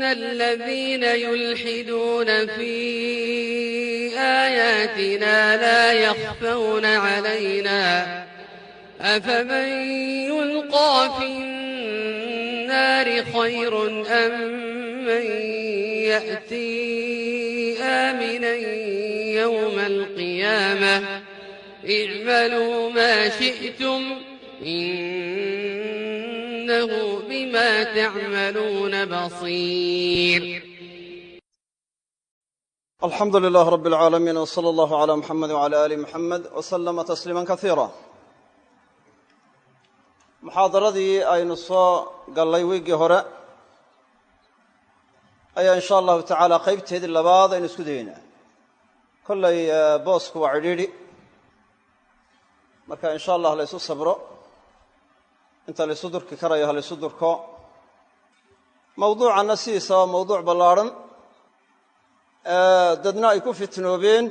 الذين يلحدون في آياتنا لا يخفون علينا أفمن يلقى في النار خير أم من يأتي آمنا يوم القيامة اعملوا ما شئتم إنه بما تعملون بصير. الحمد لله رب العالمين، وصلى الله على محمد وعلى آل محمد وسلم تسليما كثيرا. Muxaadaradii aynu soo gallay wiiggii hore ayaa insha allahu tacaala qaybteedii labaad aynu isku dayeynaa. Kollay boosku waa cidhiidhi, marka insha allah la ysu sabro, inta la ysu durki karayo ha la ysu durko. Mawduucanna sidiisa waa mawduuc ballaadhan, dadna ay ku fitnoobeen,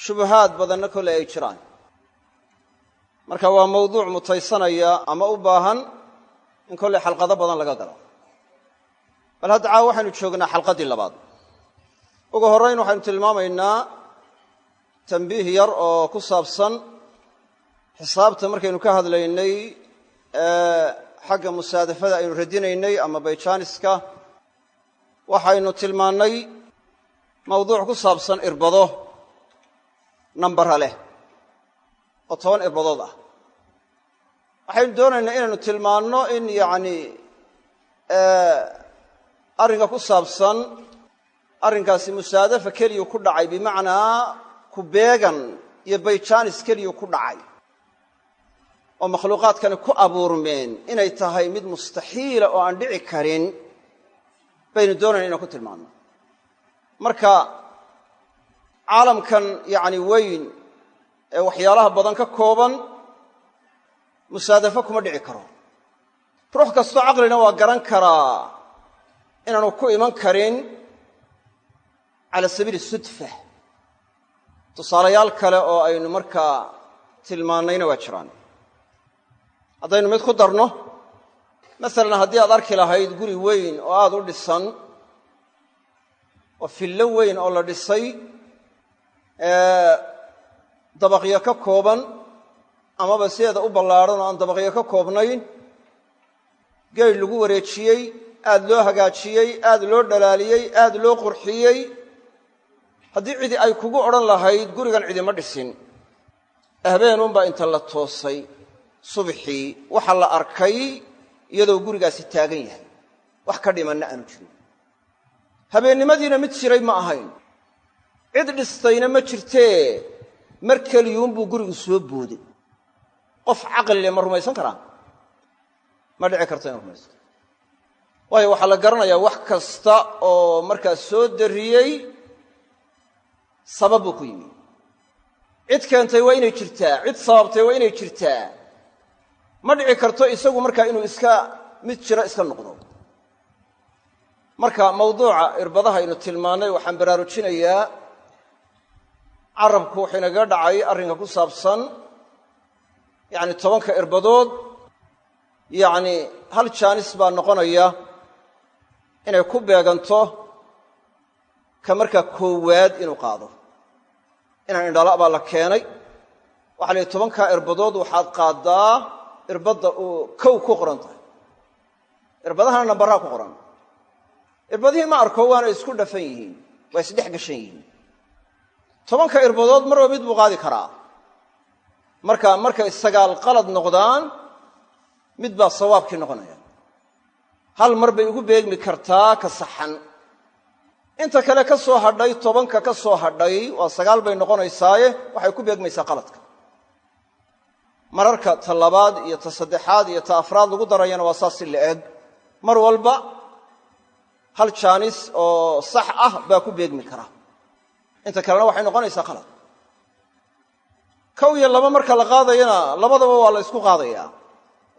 shubahaad badanna kolley ay jiraan. Marka waa mawduuc mutaysanaya ama u baahan in kolley xalqado badan laga galo. Bal hadda caawa waxaynu joognaa xalqaddii labaad. Ugu horrayn waxaynu tilmaamaynaa tambiih yar oo ku saabsan xisaabta. Markaynu ka hadlaynay xagga musaadafada aynu radinaynay ama bayjaaniska, waxaynu tilmaannay mawduuc ku saabsan irbado nambara leh oo 10 irbadood ah. Waxaynu doonaynaa inaynu tilmaanno in yacni arrinka ku saabsan arrinkaasi musaadafa keliyu ku dhacay, bimacnaa ku beegan iyo bayjaanis keliyu ku dhacay oo makhluuqaadkani ku abuurmeen inay tahay mid mustaxiila oo aan dhici karin baynu doonayna inaan ku tilmaanno. Marka caalamkan yacni weyn ee waxyaalaha badan ka kooban musaadafo kuma dhici karo. Ruux kastoo caqlina waa garan karaa inaanu ku iman karin cala sabiili sudfa. Tusaalayaal kale oo aynu markaa tilmaannayna waa jiraan. Haddaynu mid ku darno, masalan haddii aad arki lahayd guri weyn oo aada u dhisan oo fillo weyn oo la dhisay, dabaqyo ka kooban amaba sideeda u ballaadhan oo aan dabaqyo ka koobnayn, geedh lagu wareejiyey, aad loo hagaajiyey, aad loo dhalaaliyey, aad loo qurxiyey, haddii cidi ay kugu odhan lahayd gurigan cidima dhisin, habeenuunbaa inta la toosay subxii waxa la arkay iyadoo gurigaasi taagan yahay, wax ka dhimanna aanu jirin, habeennimadiina mid jiray ma ahayn, cid dhistayna ma jirtee, mar keliyuunbuu gurigu soo booday. Qof caqli leh ma rumaysan karaa? Ma dhici karto inu rumaysto. Waayo waxaa la garanayaa wax kasta oo markaas soo darriyey sabab buu ku yimi. Cid keentay waa inay jirtaa, cid sababtay waa inay jirtaa. Ma dhici karto isagu markaa inuu iska mid jiro iska noqdo. Marka mawduuca irbadaha aynu tilmaannay waxaan baraarujinayaa, carabku wuxuu inaga dhacay arrinka ku saabsan yacni 10ka irbadood, yacni hal jaanis baa noqonaya inay ku beeganto ka markaa koowaad inuu qaado. Inaan indhala baa la keenay, waxaa la yidhi 10kaa irbadood waxaad qaaddaa irbadda uu kow ku qoran tahay. Irbadahana nambaraa ku qoran. Irbadihii ma arko, waana isku dhafan yihiin, waa isdhex gashan yihiin. 10ka irbadood marba mid buu qaadi karaa. Marka markay 9 qalad noqdaan mid baa sawaabkii noqonaya. Hal mar bay ugu beegmi kartaa ka saxan. Inta kale ka soo hadhay, 10ka ka soo hadhay waa 9 bay noqonaysaaye, waxay ku beegmaysaa qaladka. Mararka ta labaad iyo ta saddexaad iyo ta afraad lagu darayana waa saas si la eg. Mar walba hal jaanis oo sax ah baa ku beegmi kara, inta kalena waxay noqonaysaa qalad. 1 iyo 2 marka la qaadayana labadaba waa la isku qaadayaa.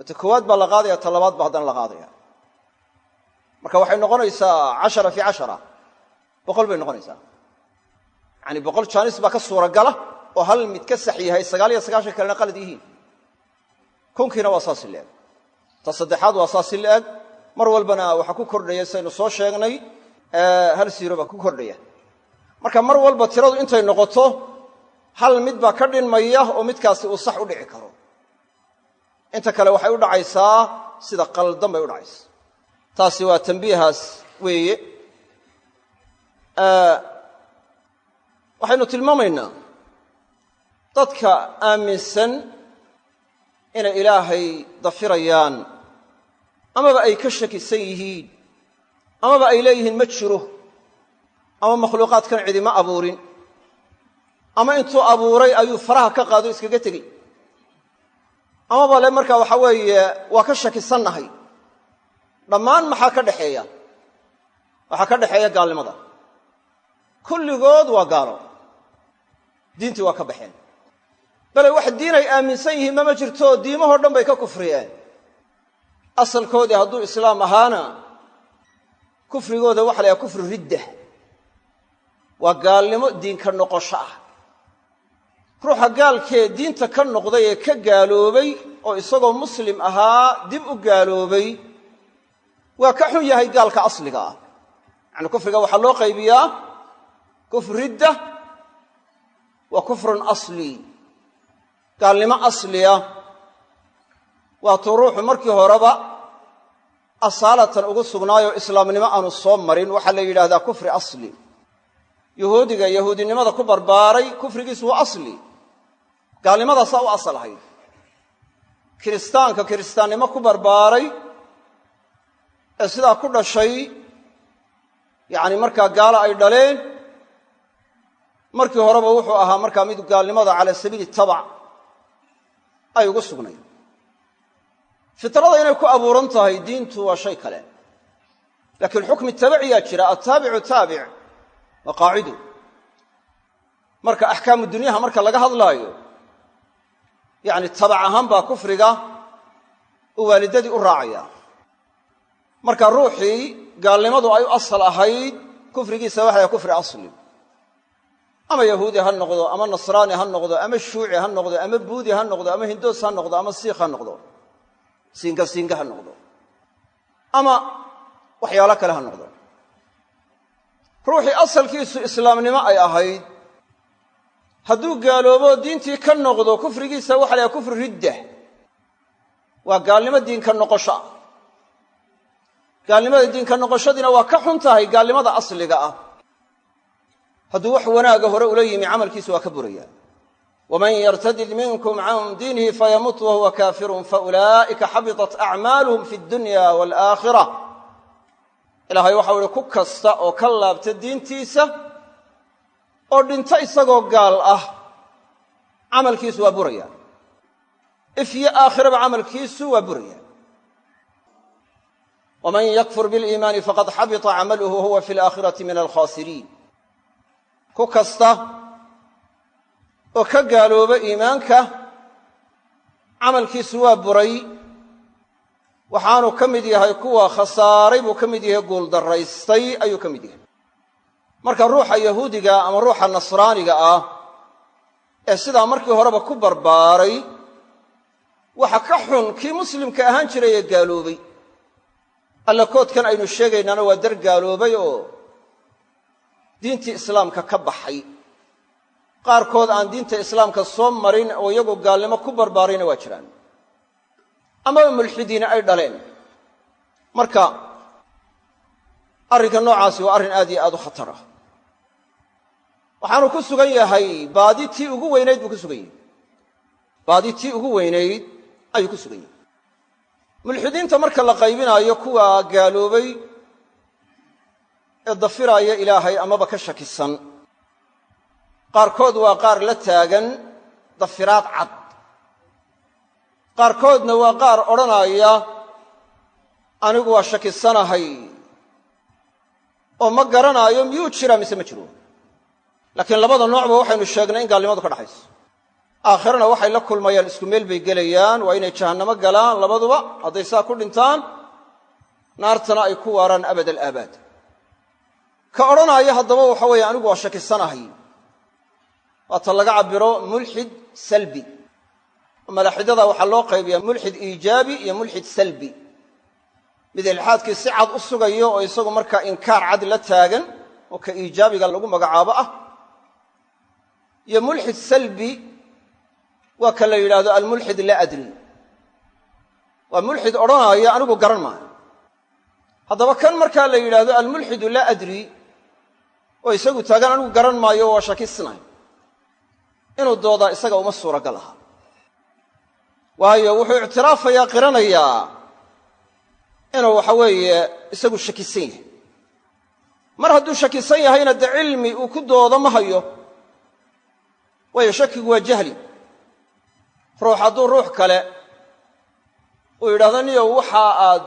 Ta koowaad baa la qaadaya, ta labaad baa haddana la qaadaya. Marka waxay noqonaysaa 10 في 10, 100 bay noqonaysaa. Yacani 100 jaanis baa ka suuragala oo hal mid ka sax yahay, 99 kalena qalad yihiin. 1000kiina waa saasi la-eg. Ta saddexaad waa saasi la-eg. Mar walbana waxaa ku kordhaya, saynu soo sheegnay, hal siiro baa ku kordhaya. Marka mar walba tiradu intay noqoto hal mid baa ka dhinmaya oo midkaasi uu sax u dhici karo. Inta kale waxay u dhacaysaa sida qaldan bay u dhacaysaa. Taasi waa tambiihaas weeye. Waxaynu tilmaamaynaa dadka aaminsan inay Ilaahay dafirayaan, amaba ay ka shakisan yihiin, amaba ay leeyihiin ma jiro, ama makhluuqaadkan cidima abuurin, ama intuu abuuray ayuu faraha ka qaado iskaga tegey, amaba le markaa waxa weeye waa ka shakisannahay. Dhammaan maxaa ka dhexeeya? Waxaa ka dhexeeya gaalnimada. Kulligood waa gaalo, diintii waa ka baxeen. Bale wax diin ay aaminsan yihiin mama jirto, diimahoo dhan bay ka kufriyeen. Asalkoodii hadduu islaam ahaana kufrigooda waxa la yhaha kufru ridda, waa gaalnimo diinka noqosho ah. Ruuxa gaalkee diinta ka noqday ee ka gaaloobay oo isagoo muslim ahaa dib u gaaloobay waa ka xun yahay gaalka asliga ah. Yacani kufriga waxaa loo qaybiyaa kufr ridda wa kufrun asli. Gaalnimo asliya waatuu ruuxu markii horeba asaalatan ugu sugnaayoo islaamnimo aanu soo marin, waxaa la yidhahdaa kufri asli. Yahuudiga yahuudinimada ku barbaaray kufrigiisu waa asli, gaalnimadaasaa u asal ahayd. Kiristaanka kiristaannimo ku barbaaray ee sidaa ku dhashay, yacni markaa gaalo ay dhaleen, markii horeba wuxuu ahaa markaa mid gaalnimada cala sabiili tabac ay ugu sugnayd. Fitrada inay ku abuuran tahay diintu waa shay kale, laakiin xukmi tabaciyaa jira. Attaabicu taabic waa qaacidu. Marka axkaamu dunyaha marka laga hadlaayo, yacni tabac ahaan baa kufriga uu waalidadii u raacaya. Marka ruuxii gaalnimadu ay u asal ahayd kufrigiisa waxay kufri asli, ama yahuudi ha noqdo, ama nasraani ha noqdo, ama shuuci ha noqdo, ama buudi ha noqdo, ama hindoos ha noqdo, ama siikh ha noqdo, siinka siinka ha noqdo, ama waxyaalo kale ha noqdo. Ruuxii asalkiisu islaamnimo ay ahayd hadduu gaaloobo diintii ka noqdo kufrigiisa waxa la yhaha kufru ridda, waa gaalnimo diinka noqosho ah. Gaalnimada diinka noqoshadiina waa ka xun tahay gaalnimada asliga ah. Hadduu wax wanaaga hore ula yimi camalkiisu waa ka buraya. Waman yartadid minkum can diinihi fayamut wahuwa kaafirun faulaa'ika xabitat acmaaluhum fi ddunya waalaakhira. Ilaahay waxau ihi ku kasta oo ka laabta diintiisa oo dhinto isagoo gaal ah camalkiisu waa buraya. Ifyo aakhiraba camalkiisu waa buraya. Waman yakfur biliimaani faqad xabita camaluhu wahuwa fi alaakhirati min alkhaasiriin. Ku kasta oo ka gaalooba iimaanka camalkiisu waa buray, waxaanu ka mid yahay kuwa khasaaray buu ka mid yahay, guuldarraystay ayuu ka mid yahay. Marka ruuxa yahuudiga ama ruuxa nasraaniga ah ee sidaa markii horeba ku barbaaray waxa ka xun kii muslimka ahaan jiray ee gaaloobay. Alla koodkan aynu sheegaynaana waa dar gaaloobay oo diintii islaamka ka baxay. Qaarkood aan diinta islaamka soo marin oo iyagu gaalnimo ku barbaarayna waa jiraan, amaba mulxidiina ay dhaleen. Marka arrinka noocaasi waa arrin aad iyo aad u khatar ah. Waxaanu ku sugan yahay baadi tii ugu weynayd buu ku sugan yahay. Baadi tii ugu weynayd ayuu ku sugan yahay. Mulxidiinta marka la qaybinaayo kuwa gaaloobay ee dafiraaya Ilaahay amaba ka shakisan, qaarkood waa qaar la taagan dafiraad cad, qaarkoodna waa qaar odhanaya anigu waa shakisanahay oo ma garanaayo miyuu jiraa mise ma jiro. Laakiin labada noocba waxaynu sheegnay in gaalnimadu ka dhaxayso. Aakhirana waxay la kulmayaan isku meel bay gelayaan, waa inay jahannamo galaan labaduba hadday saa ku dhintaan, naartana ay ku waaraan abad alaabaad. Ka odhanaya haddaba waxa weeye anigu waa shakisanahay, waata laga cabbiro mulxid salbi. Malaaxidada waxaa loo qaybiyaa mulxid iijaabi iyo mulxid salbi. Mid ilxaadkii si cad u sugayo oo isagu markaa inkaar cad la taagan oo ka iijaabiga lagu magacaabo ah, iyo mulxid salbi waa ka la yidhaahdo almulxid laa adri, waa mulxid odhanaya anigu garan maayo. Haddaba kan markaa la yidhaahdo almulxidu laa adri oo isagu taagan anigu garan maayo waa shakisnahay, inuu doodaa isaga uma suuragal aha. Waayo wuxuu ictiraafayaa, qiranayaa inuu waxa weeye isagu shakisan yahay. Mar hadduu shakisan yahayna dee cilmi uu ku doodo ma hayo, waayo shakigu waa jahli. Ruux hadduu ruux kale uu yidhahdo niyow waxa aad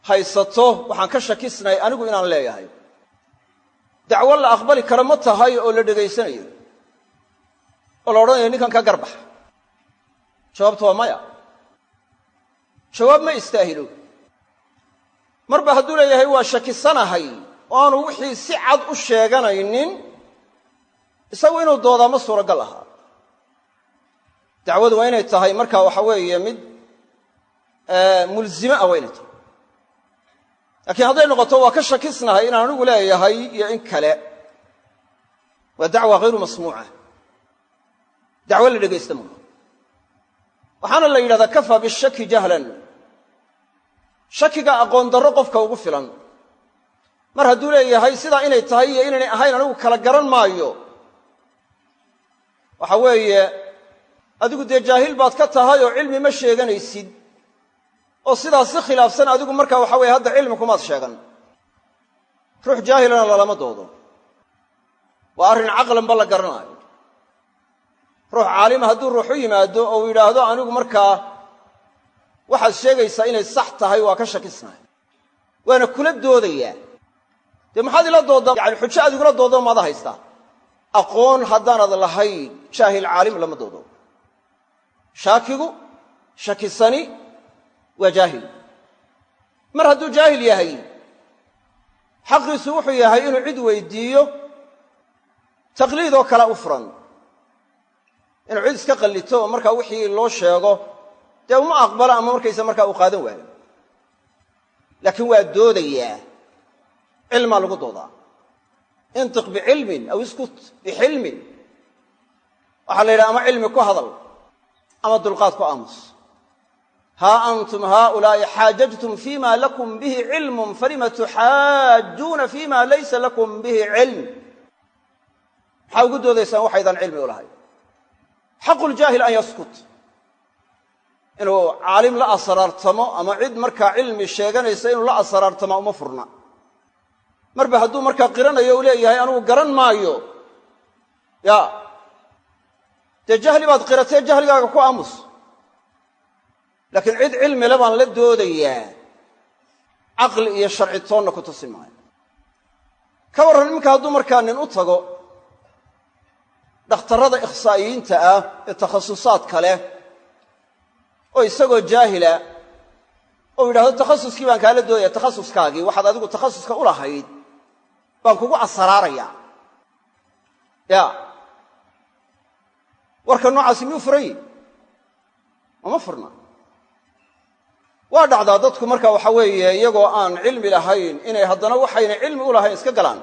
haysato waxaan ka shakisnahay anigu inaan leeyahay, dacwo la aqbali karo ma tahay oo la dhegaysanayo oo la odhanayo ninkan ka garbax. Jawaabtu waa maya, jawaab ma istaahilo. Marba hadduu leeyahay waa shakisanahay oo aanu wixii si cad u sheeganaynin, isagu inuu doodaa ma suuragal ahaa. Dacwadu waa inay tahay markaa waxa weeye mid mulzime ah waa inay tahay. Laakiin hadday noqoto waa ka shakisnahay inaan anigu leeyahay iyo in kale, waa dacwa hayru masmuuca, dacwo la dhegaysta maaha. Waxaana la yidhahdaa kafaa bishaki jahlan, shakiga aqoon darro qofka ugu filan. Mar hadduu leeyahay sidaa inay tahay iyo inaynay ahayn anigu kala garan maayo, waxa weeye adigu dee jaahil baad ka tahay oo cilmi ma sheeganaysid, oo sidaas si khilaafsan adigu markaa waxa weye hadda cilmi kumaad sheegan. Ruux jaahilana lalama doodo, waa arrin caqlanba la garanaayo. Ruux caalima hadduu ruux u yimaado oo uu yidhaahdo anigu markaa waxaad sheegaysaa inay sax tahay waa ka shakisnahay, waana kula doodayaa, dee maxaad ila dooddaa? Yani xujo aad igula doodo maada haystaa? Aqoon haddaanad lahayn jaahil caalim lama doodo. Shaakigu shakisani waa jaahil. Mar hadduu jaahil yahay, xaqiisu wuxuu yahay inuu cid weydiiyo, taqliidoo kale u furan, inuu cid iska qallito oo markaa wixii loo sheego dee uma aqbalo ama markaysa markaa uu qaadan waayo, laakiin waa doodayaa. Cilmaa lagu doodaa, intiq bicilmin aw iskut bixilmin. Waxaa la yidhaha ama cilmi ku hadal ama dulqaad ku aamus. Haa antum haaulaa'i xaajajtum fima lakum bihi cilmun falima tuxaajuuna fima laysa lakum bihi cilm. Maxaa ugu doodaysaan waxaydaan cilmi u lahayn? Xaqu ljaahil an yaskut, inuu caalim la asraartamo ama cid markaa cilmi sheeganaysa inuu la asraartama uma furna. Marba hadduu markaa qiranayo u leeyahay anigu garan maayo, ya dee jahli baad qiratee jahligaaga ku aamus. Laakiin cid cilmile baan la doodayaa, caqli iyo sharci toonna ku tusi maayo. Ka warran iminka hadduu markaa nin u tago dhakhtarrada ikhsaa'iyiinta ah ee takhasusaadka leh oo isagoo jaahila oo yidhahdo takhasuskii baan kaala doodaya, takhasuskaagii waxaad adigu takhasuska u lahayd baan kugu asraarayaa. Ya warka noocaasi miyuu furan yihi? Uma furna. Waa dhacdaa dadku marka waxa weeye iyagoo aan cilmi lahayn inay haddana waxayna cilmi u lahayn iska galaan.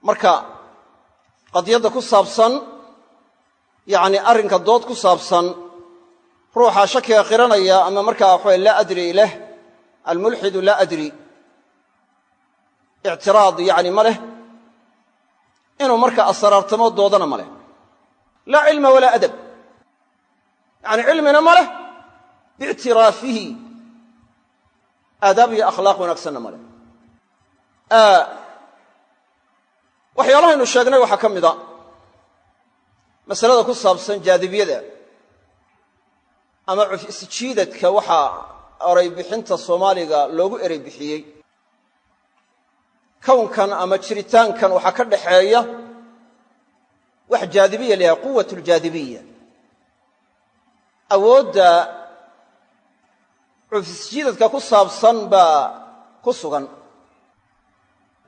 Marka qadiyadda ku saabsan, yacni arrinka dood ku saabsan, ruuxa shakiga qiranaya ama markaa waxaweye laa adri leh, almulxidu laa adri, ictiraad yacni ma leh, inuu markaa asraartamo doodana ma leh. Laa cilma walaa adab, yacni cilmina ma leh biictiraafihi, aadaab iyo akhlaaq wanaagsanna ma leh. Waxyaalahaynu sheegnay waxaa ka mida masalada ku saabsan jaadibiyada ama isjiidadka. Waxaa eray bixinta soomaaliga loogu erey bixiyey kownkan ama jiritaankan waxaa ka dhaxeeya wax jaadibiya la yahay, quwat aljaadibiya, awoodda cufisjiidadka ku saabsan baa ku sugan.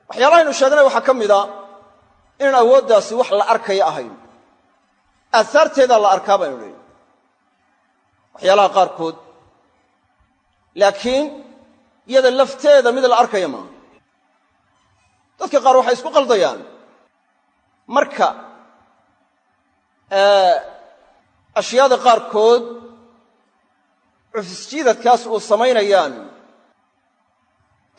Waxyaalahaynu sheegnay waxaa ka mida inaan awooddaasi wax la arkaya ahayn, aahaarteedaa la arkaa baynu nidhi. Waxyaalaha qaarkood Laakiin iyada lafteeda mid la arkaya maaha. Dadka qaar waxay isku qaldayaan marka ashyaada qaarkood cufisjiidadkaas uu samaynayaan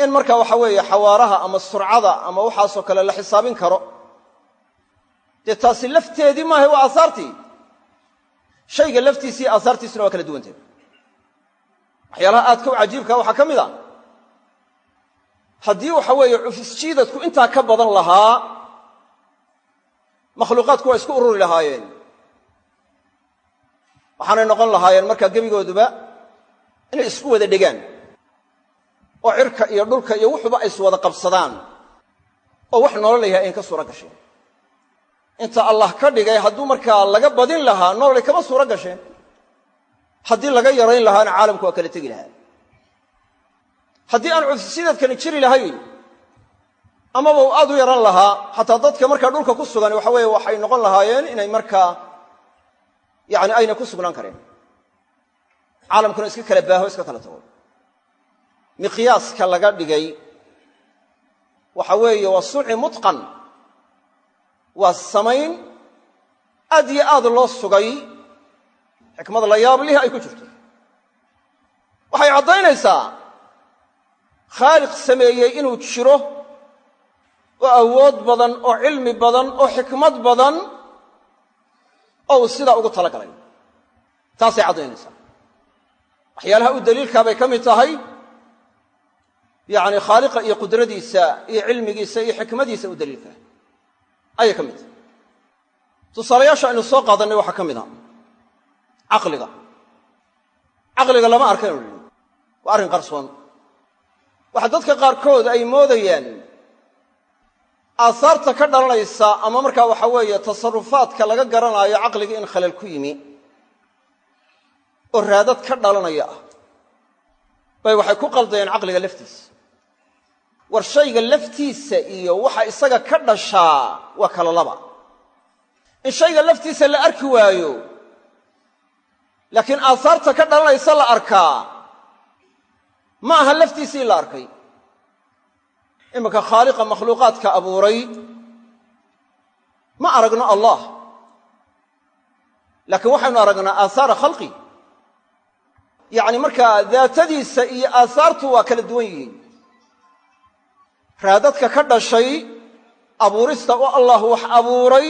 in marka waxa weeye xawaaraha ama surcada ama waxaasoo kale la xisaabin karo. Dee taasi lafteedii maaha, waa aasaartii. Shayga laftiisii aasaartiisuna waa kala duwantahy. Waxyaalaha aadka u cajiibkaa waxaa ka mid a haddii waxa weeye cufisjiidadku intaa ka badan lahaa, makhluuqaadku waa isku ururi lahaayeen, waxaanay noqon lahaayeen markaa gebigooduba inay isku wada dhegaan oo cirka iyo dhulka iyo wuxuba ay iswada qabsadaan oo wax nolol yahay ayn ka suura gasheen. Inta Allah ka dhigay hadduu markaa laga badin lahaa nololay kama suura gasheen, haddii laga yarayn lahaana caalamku waa kala tegi lahaa. Haddii aan cufisjiidadkani jiri lahayn amaba uu aad u yaran lahaa, xataa dadka markaa dhulka ku sugan waxa weeye waxay noqon lahaayeen inay markaa yani ayna ku sugnaan kareen, caalamkuna iska kala baaho, iska kala tago. Miqyaaska laga dhigay waxa weeye waa sunci mutqan, waa samayn aad iyo aad loo sugay, xikmad la yaab lihi ay ku jirto. Waxay caddaynaysaa khaaliq sameeyey inuu jiro oo awood badan oo cilmi badan oo xikmad badan oo uu sidaa ugu talagalay. Taasay caddaynaysaa. Waxyaalaha u daliilkaa bay ka mid tahay, yacni khaaliqa iyo qudradiisa iyo cilmigiisa iyo xikmadiisa u daliilkaa ayay ka mid tahay. Tusaalayaasha aynu soo qaadannay waxaa ka mid a caqliga. Caqliga lama arka inu nidhi, waa arrin qarsoon. Waxaa dadka qaarkood ay moodayaan aasaarta ka dhalanaysa ama markaa waxa weeye tasarufaadka laga garanaayo caqliga in khalal ku yimi oo raadad ka dhalanaya ah bay waxay ku qaldayeen caqliga laftiisa. War shayga laftiisa iyo waxa isaga ka dhashaa waa kala laba. In shayga laftiisa la arki waayo laakiin aasaarta ka dhalanaysa la arkaa ma aha laftiisii la arkay. Iminka khaaliqa makhluuqaadka abuuray ma aragno Allah, laakiin waxaynu aragnaa aasaara khalqi. Yacni markaa daatadiisa iyo aasaartu waa kala duwan yihiin. Raadadka ka dhashay abuurista oo Allah wax abuuray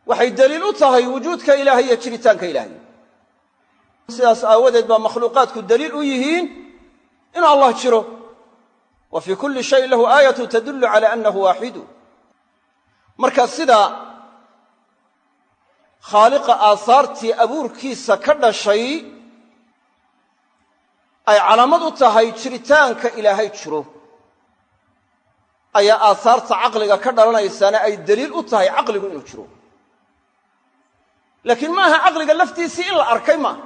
waxay daliil u tahay wujuudka Ilaahay iyo jiritaanka Ilaahay. Sidaas aawadeed baa makhluuqaadku daliil u yihiin inuu Allah jiro. Wa fii kulli shayin lahu aayatu tadullu cala annahu waaxidu. Marka sida khaaliqa aasaartii abuurkiisa ka dhashay ay calaamad u tahay jiritaanka Ilaahay jiro, ayaa aasaarta caqliga ka dhalanaysaana ay daliil u tahay caqligu inuu jiro. Laakiin ma aha caqliga laftiisii in la arkay maaha,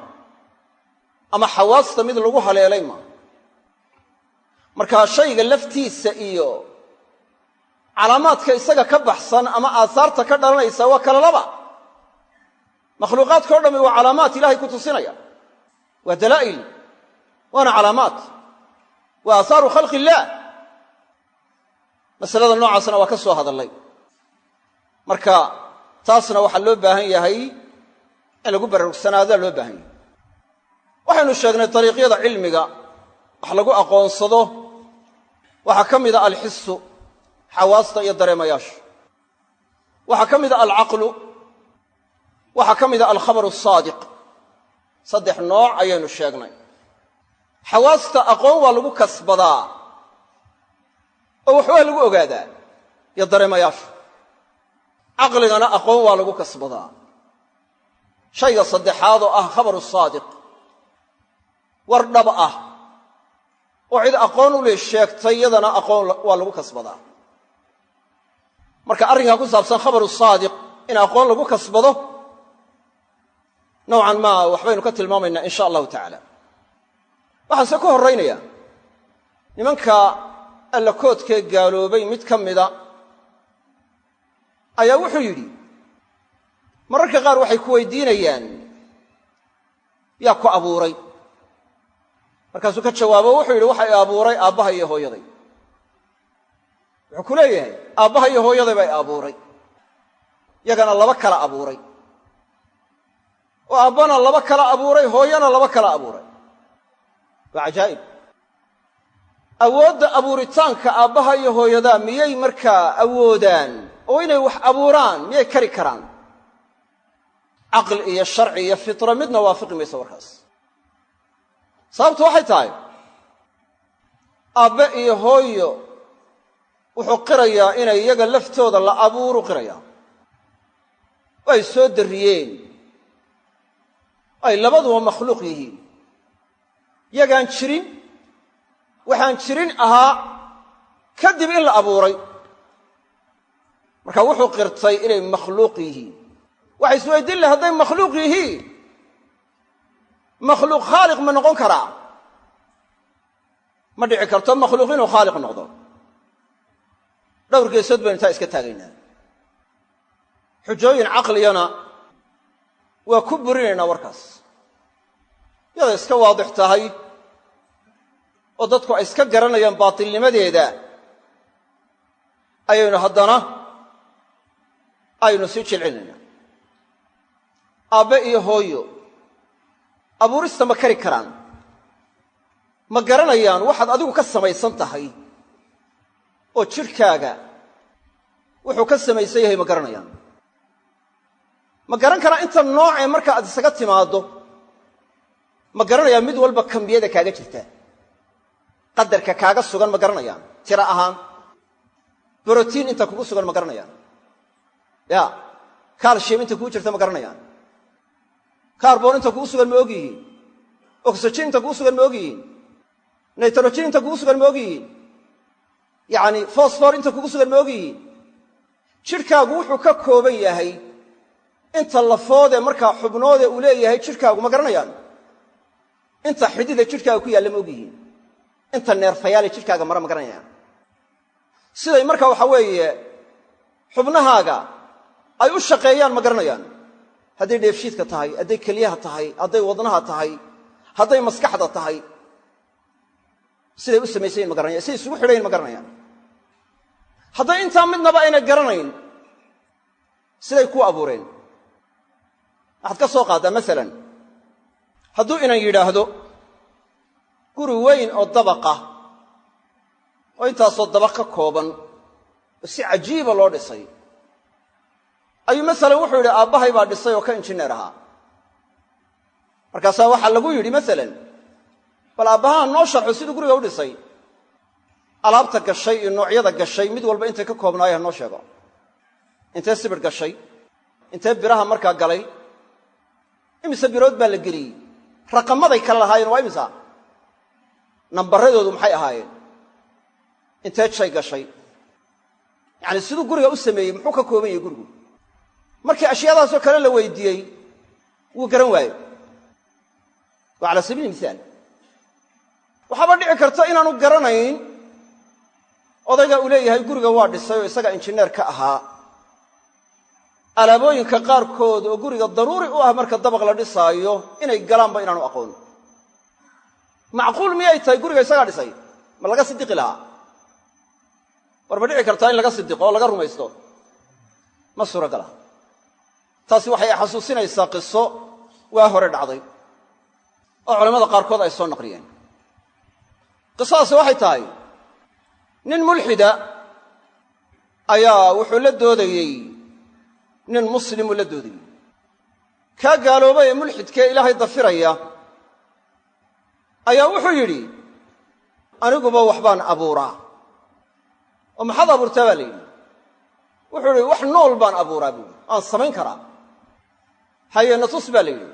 ama xawaasta mid lagu haleelay maaha. Markaa shayga laftiisa iyo calaamaadka isaga ka baxsan ama aasaarta ka dhalanaysa waa kala laba. Makhluuqaadka o dhammi waa calaamaat Ilahay ku tusinaya, waa dalaa'il, waana calaamaat, waa aahaaru khalqi illaah. Masalada noocaasna waa ka soo hadallay. Marka taasna waxaa loo baahan yahay in lagu baraarugsanaada loo baahan yahay. Waxaynu sheegnay dariiqyada cilmiga wax lagu aqoonsado waxaa ka mida alxisu, xawaasta iyo dareemayaasha. Waxaa ka mida alcaqlu, waxaa ka mida alkhabaru asaadiq. Saddex nooc ayaynu sheegnay. Xawaasta aqoon waa lagu kasbadaa oo wax waa lagu ogaadaa iyo dareemayaasha. Caqligana aqoon waa lagu kasbadaa. Shayga saddexaad oo ah khabaru saadiq, war dhab ah oo cid aqoon u leh sheegtay, iyadana aqoon waa lagu kasbadaa. Marka arrinkaa ku saabsan khabaru saadiq in aqoon lagu kasbado nowcan maa waxbaynu ka tilmaamaynaa insha allahu tacaala. Waxaanse ku horraynaya nimanka allakoodkee gaaloobay mid ka mida ayaa wuxuu yidhi, mararka qaar waxay ku weydiinayaan yaa ku abuuray? Markaasuu ka jawaabo, wuxuu yidhi waxa i abuuray aabbaha iyo hooyaday. Wuxuu ku leeyahay aabbaha iyo hooyaday baa i abuuray, yagana laba kala abuuray, oo aabbana laba kala abuuray, hooyana laba kala abuuray. Waa cajaa'ib. Awoodda abuuritaanka aabbaha iyo hooyadaa miyay markaa awoodaan oo inay wax abuuraan miyay kari karaan? Caqli iyo sharci iyo fitra midna waafiqi mayso warkaas. Sababtu waxay tahay aabbe iyo hooyo wuxuu qirayaa inay iyaga laftooda la abuuru qirayaa, oo ay soo darriyeen, ay labaduba makhluuq yihiin. Yagaan jirin, waxaan jirin ahaa kadib in la abuuray. Marka wuxuu qirtay inay makhluuq yihiin. Waxay isweydiin lahay hadday makhluuq yihiin, makhluuq khaaliq ma noqon karaa? Ma dhici karto makhluuq inuu khaaliq noqdo. Dhowr geesood baynu intaa iska taagaynaa. Xujooyin caqliyana waa ku burinaynaa warkaas, yaday iska waadix tahay oo dadku ay iska garanayaan baatilnimadeeda, ayaynu haddana aynu sii jilcinaynaa. Aabbe iyo hooyo abuurista ma kari karaan? Ma garanayaan waxaad adigu ka samaysan tahay oo jidhkaaga wuxuu ka samaysan yahay? Ma garanayaan? Ma garan karaa inta noocee marka aad isaga timaaddo? Ma garanayaan mid walba kambiyada kaaga jirta, qadarka kaaga sugan? Ma garanayaan tira ahaan? Brotiin inta kugu sugan ma garanayaan? Ya kaalshiyam inta kugu jirta ma garanayaan? Kaarboon inta kugu sugan ma og yihiin? Oksijin inta kugu sugan ma og yihiin? Naytrojin inta kugu sugan ma og yihiin? Yacni fosfor inta kugu sugan ma og yihiin? Jidhkaagu wuxuu ka kooban yahay inta lafoodee markaa xubnoodee uu leeyahay jidhkaagu ma garanayaan? Inta xidida jidhkaaga ku yaalla ma og yihiin? Inta neerfayaale jidhkaaga mara ma garanayaan? Siday marka waxa weeye xubnahaaga ay u shaqeeyaan ma garanayaan? Hadday dheefshiidka tahay, hadday keliyaha tahay, hadday wadnaha tahay, hadday maskaxda tahay, siday u samaysayin ma garanayan, siday isugu xidhayin ma garanayaan. Hadday intaa midnaba aynay garanayn, siday ku abuureen? Waxaad ka soo qaaddaa masalan hadduu inan yidhaahdo guri weyn oo dabaqa oo intaasoo dabaq ka kooban oo si cajiiba loo dhisay ayuu masalan wuxuu yidhi aabbahay baa dhisay oo ka injineer ahaa. Markaasaa waxaa lagu yidhi masalan bal aabbahaa noo sharxo siduu guriga u dhisay, alaabta gashay iyo noocyada gashay mid walba intay ka koobnaayo ha noo sheego. Intee sibir gashay, intee biraha markaa galay, imise birood baa la geliyey, raqamaday kala lahaayeen waa imisa, nambaradoodu maxay ahaayeen, intee jay gashay, yacani siduu guriga u sameeyey, muxuu ka kooban yahay gurigu. Markii ashyaadaasoo kale la weydiiyey wuu garan waayey. Waa cala sabiili mihaal. Waxaaba dhici karta inaanu garanayn odayga uu leeyahay guriga waa dhisay oo isaga injineer ka ahaa, alaabooyinka qaarkood oo guriga daruuri u ah marka dabaq la dhisaayo inay galaanba inaanu aqoon. Macquul miyay tahay guriga isagaa dhisay? Ma laga sidiqi lahaa? War ma dhici kartaa in laga sidiqo oo laga rumaysto? Ma suuragala. Taasi waxay xasuusinaysaa qiso waa hore dhacday oo culamada qaarkood ay soo naqliyeen. Qisadaasi waxay tahay nin mulxida ayaa wuxuu la doodayey nin muslimuu la doodayey. Kaa gaaloobay ee mulxidkee ilaahay dafiraya ayaa wuxuu yidhi aniguba waxbaan abuuraa. Oo maxaad abuurtaa baa la yidhi. Wuxuu yidhi wax nool baan abuuraa buuhi, aan samayn karaa. Haye natus baa la yidhi.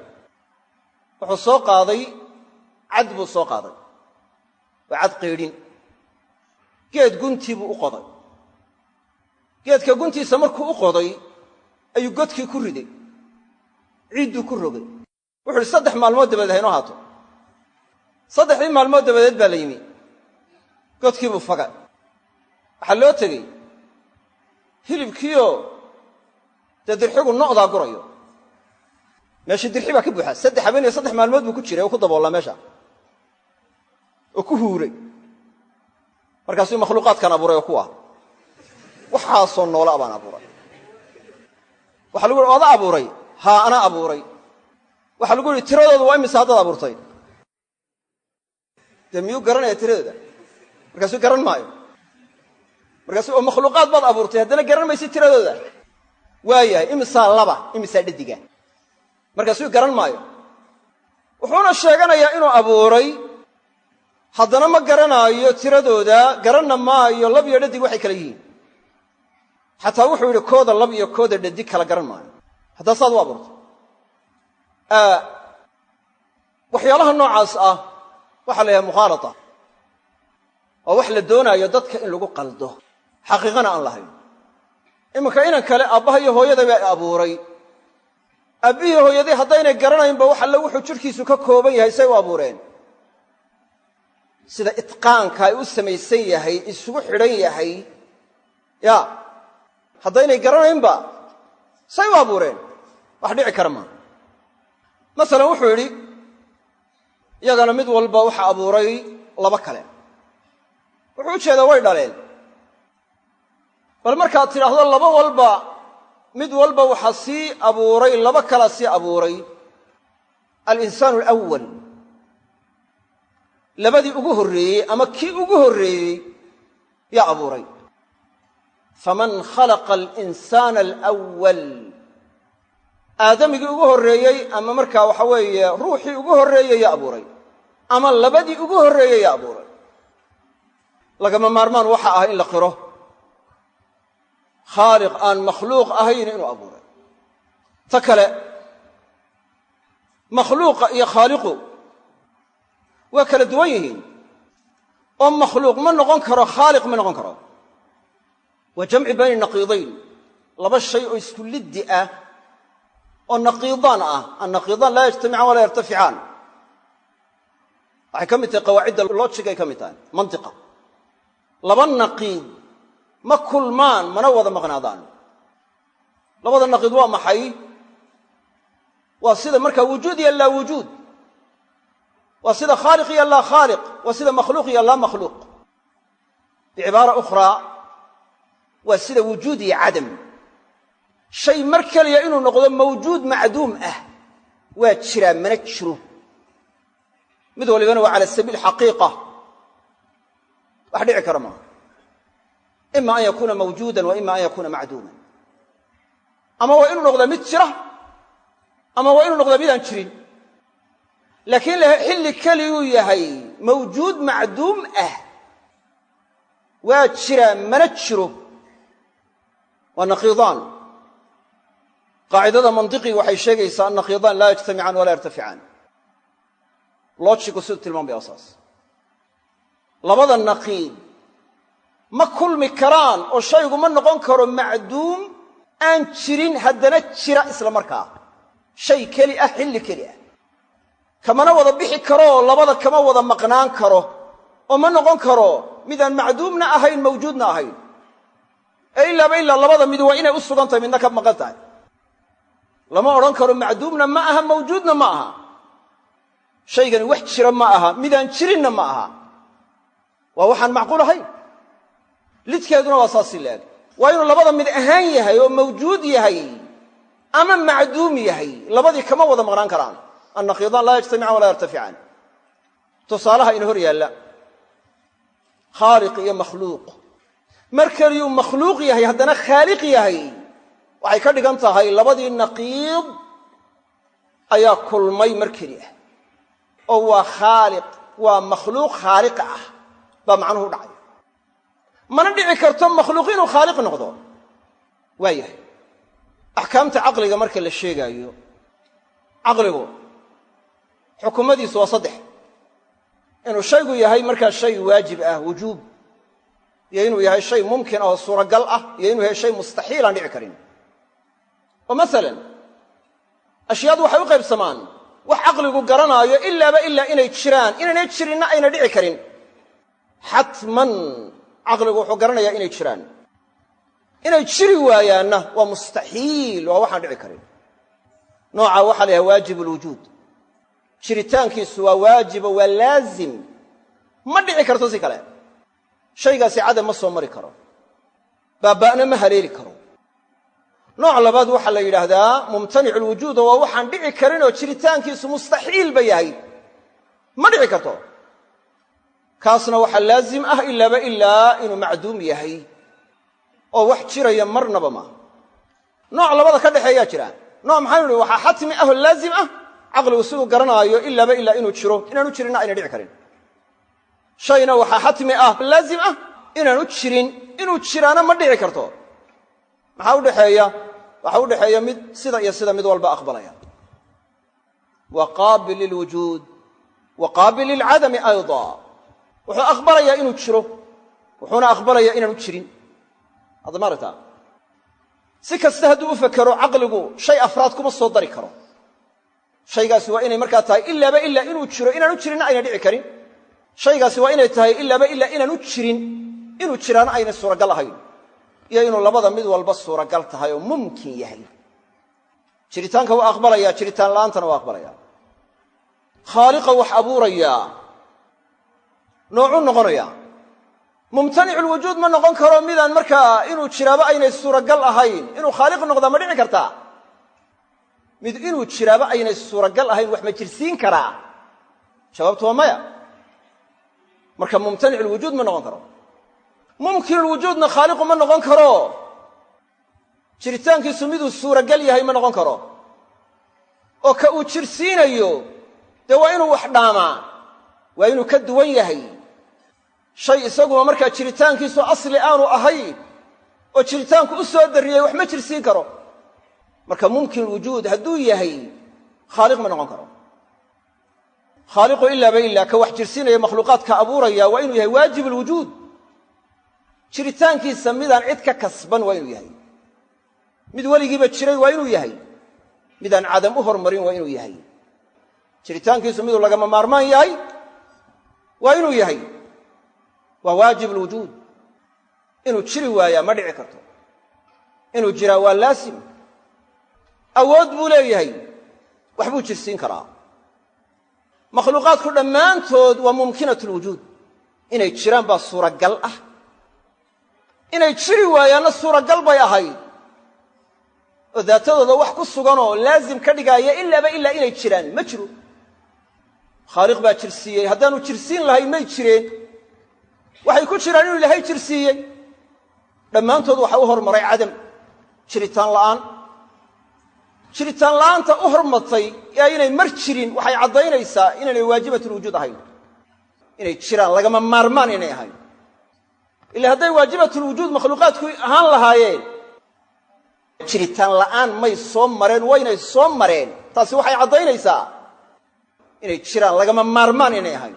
Wuxuu soo qaaday cad buu soo qaaday, waa cad qaydhin. Geed guntii buu u qoday. Geedka guntiisa markuu u qoday ayuu godkii ku riday, ciidduu ku rogay. Wuxu uhi 3 maalmood dabadeed haynoo haato. 3dii maalmood dabadeed baa la yimi, godkii buu fagay. Waxaa loo tegey hilibkiioo dee dirxigu no'daa gurayo. Meeshii dirxi baa ka buuxa. 3 habeen iyo 3 maalmood buu ku jiray oo ku daboollaa meesha. oo ku huuray. Markaasuu makhluuqaadkan abuuray oo kuwa waxaasoo noola baan abuuray. Waxaa lagu yidhi oda abuuray? Haa, anaa abuuray. Waxaa lagu yidhi tiradooda waa imise haddaad abuurtay? Dee miyuu garanaya tiradooda? Markaasuu garan maayo. Markaasuu oo makhluuqaad baad abuurtay haddana garan maysid tiradooda. Waayahay, imisaa laba, imisaa dhadiga? Markaasuu garan maayo. Wuxuuna sheeganayaa inuu abuuray, haddana ma garanaayo tiradooda, garanna maayo lab iyo dhadig waxay kala yihiin. Xataa wuxuu yidhi kooda lab iyo kooda dhadig kala garan maayo. Haddaa saad u abuurtay. Waxyaalaha noocaas ah waxaa la yidhaha mukhaalata. Waa wax la doonaayo dadka in lagu qaldo, xaqiiqana aan lahayn. Iminka inan kale aabbaha iyo hooyada baa abuuray. Aabbihii hooyadii haddaynay garanaynba wax alle wuxuu jidhkiisu ka kooban yahay say u abuureen. Sida itqaanka ay u samaysan yahay, isugu xidhan yahay, ya haddaynay garanaynba say u abuureen, wax dhici kara maa. Masalan wuxuu yidhi iyagana mid walba waxa abuuray laba kale. Wuxuu u jeedaa way dhaleen. Bal markaad tidhaahdo laba walba mid walba waxaa sii abuuray laba kalaa sii abuuray, alinsaanu alawal, labadii ugu horreeyey ama kii ugu horreeyey yaa abuuray. Faman khalaqa alinsaana alawal, aadamigii ugu horreeyey ama markaa waxa weeye ruuxii ugu horreeyey yaa abuuray, ama labadii ugu horreeyey yaa abuuray. Lagama maarmaan waxa ah in la qiro khaaliq aan makhluuq ahayn inuu abuuray. Ta kale, makhluuqa iyo khaaliqu waa kala duwan yihiin, oo makhluuq ma noqon karo khaaliq ma noqon karo. Waa jamci bayna naqiidayn, laba shay oo isku liddi ah oo naqiidaan ah. Annaqiidaan laa yajtamicaan walaa yartaficaan. Waxay ka mid tahay qawaacidda lojigay ka mid tahay mantiqa. Laba naqiid ma kulmaan mana wada maqnaadaan. Labada naqiid waa maxay? Waa sida markaa wujuud iyo laa wujuud, waa sida khaaliq iyo laa khaaliq, waa sida makhluuq iyo laa makhluuq. Bicibaara ukhraa waa sida wujuud iyo cadam. Shay mar keliya inuu noqdo mawjuud macduum ah, waa jiraa mana jiro. Mid walibana waa cala sabiil xaqiiqa, wax dhici kara maaha. Ima an yakuuna mawjuudan wa ima an yakuuna macduuman. Ama waa inuu noqdaa mid jira, ama waa inuu noqdaa midaan jirin. Laakiin xilli keliyuu yahay mawjuud macduum ah, waa jiraa mana jiro, waa naqiidaan. Qaacidada mantiqiga waxay sheegaysaa annaqiidaan laa yajtamicaan walaa yartaficaan. Lojigu siduu tilmaamaya saas. Labada naqiid ma kulmi karaan oo shaygu ma noqon karo macduum aan jirin haddana jira isla markaa. Shay keli ah xilli keli ah kamana wada bixi karo, labada kama wada maqnaan karo, oo ma noqon karo midaan macduumna ahayn mawjuudna ahayn. Ee ilaaba ilaa labada mid waa inay u sugan tahay, midna ka maqan tahay. Lama odhan karo macduumna ma aha mawjuudna ma aha. Shaygani wax jira ma aha, midaan jirinna ma aha. Waa waxaan macquul ahayn. Lidkeeduna waa saasi leeg. Waa inuu labada mid ahaan yahay oo mawjuud yahay ama macduum yahay, labadii kama wada maqnaan karaan. Annaqiidaan laa yajtamicaan walaa yartaficaan. Tusaalaha ina hor yaalla khaaliq iyo makhluuq. Mar keliyuu makhluuq yahay haddana khaaliq yahay, waxay ka dhigan tahay labadii naqiid ayaa kulmay mar keli ah, oo waa khaaliq, waa makhluuq khaaliq ah baa macnuhu u dhacay. Mana dhici karto makhluuq inuu khaaliq noqdo. Waa yahay axkaamta caqliga marka la sheegaayo, caqligu xukumadiisu waa saddex. Inuu shaygu yahay markaa shay waajib ah, wujuub, iyo inuu yahay shay mumkin ah oo suuragal ah, iyo inuu yahay shay mustaxiil aan dhici karin. Oo masalan ashyaadu waxay u qaybsamaan wax caqligu garanaayo ilaaba ilaa inay jiraan, inaynay jirinna ayna dhici karin. Xatman caqligu wuxuu garanayaa inay jiraan, inay jiri waayaanna waa mustaxiil, waa waxaan dhici karin. Noocaa waxaa la yahay waajib ulwujuud, jiritaankiisu waa waajibo, waa laazim. Ma dhici karto si kale. Shaygaasi cadam ma soo mari karo, baaba'na ma haleeli karo. Nooc labaad waxaa la yidhaahdaa mumtanicu lwujuud, oo waa waxaan dhici karin oo jiritaankiisu mustaxiilba yahay, ma dhici karto. Kaasna waxaa laazim ah ilaaba ilaa inuu macduum yahay oo wax jiraya marnaba maaha. Nooc labada ka dhexeeyaa jira. Nooc maxaynu nihi waxaa xatmi ah oo laazim ah caqligu siduu garanaayo ilaaba ilaa inuu jiro, inaanu jirinna ayna dhici karin. Shayna waxaa xatmi ah laazim ah inaanu jirin, inuu jiraana ma dhici karto. Maxaa udhexeeya? Waxaa udhexeeya mid sida iyo sida mid walba aqbalaya. Waa qaabil lilwujuud wa qaabil lilcadami ayda. Wuxuu aqbalayaa inuu jiro, wuxuuna aqbalayaa inaanu jirin. Hadda ma aragtaa? Si kasta hadduu u fekero caqligu shay afraad kuma soo dari karo. Shaygaasi waa inay markaa tahay ilaaba ilaa inuu jiro, inaanu jirinna ayna dhici karin. Shaygaasi waa inay tahay ilaaba ilaa inaanu jirin, inuu jiraana aynay suuragal ahayn, iyo inuu labada mid walba suuragal tahay oo mumkin yahay. Jiritaanka waa aqbalaya, jiritaan la'aantana waa aqbalaya. Khaaliqa wax abuurayaa noocuu noqonaya. Mumtaniculwujuud ma noqon karo midaan markaa inuu jiraaba aynay suuragal ahayn. Inuu khaaliq noqdaa ma dhici kartaa? Mid inuu jiraaba aynay suuragal ahayn wax ma jirsiin karaa? Jawaabtu waa maya. Marka mumtaniculwujuud ma noqon karo. Mumkinulwujuudna khaaliqu ma noqon karo. Jiritaankiisu miduu suuragal yahay ma noqon karo. Oo ka uu jirsiinayo dee waa inuu wax dhaamaa, waa inuu ka duwan yahay. Shay isaguma markaa jiritaankiisu asli aanu ahayn oo jiritaanku u soo darriyey wax ma jirsiin karo. Marka mumkinulwujuud hadduu yahay khaaliq ma noqon karo. Khaaliqu ilaaba ilaa ka wax jirsiinaya makhluuqaadka abuuraya waa inuu yahay waajib alwujuud. Jiritaankiisa midaan cid ka kasban waa inuu yahay. Mid weligiiba jiray waa inuu yahay. Midaan cadam u hormarin waa inuu yahay. Jiritaankiisu miduu lagama maarmaan yahay waa inuu yahay. Waa waajib alwujuud. Inuu jiri waayaa ma dhici karto. Inuu jiraa waa laasim. Awood buu leeyahay, wax buu jirsiin karaa. Makhluuqaadku dhammaantood waa mumkinat lwujuud. Inay jiraan baa suuragal ah, inay jiri waayaanna suuragal bay ahayd. Oo daatadooda wax ku suganoo laazim ka dhigaaya ilaaba ilaa inay jiraan ma jiro. Khaaliq baa jirsiiyey, haddaanu jirsiin lahayn may jireen. Waxay ku jiraan inuu ilaahay jirsiiyey. Dhammaantood waxaa u hormaray cadam, jiritaan la'aan. Jiritaan la'aanta u hormartay ee aynay mar jirin waxay caddaynaysaa inaynay waajibatulwujuud ahayn. Inay jiraan lagama maarmaan inay ahayn. Ila hadday waajibatulwujuud makhluuqaadku ahaan lahaayeen, jiritaan la'aan may soo mareen, waynay soo mareen. Taasi waxay caddaynaysaa inay jiraan lagama maarmaan inay ahayn.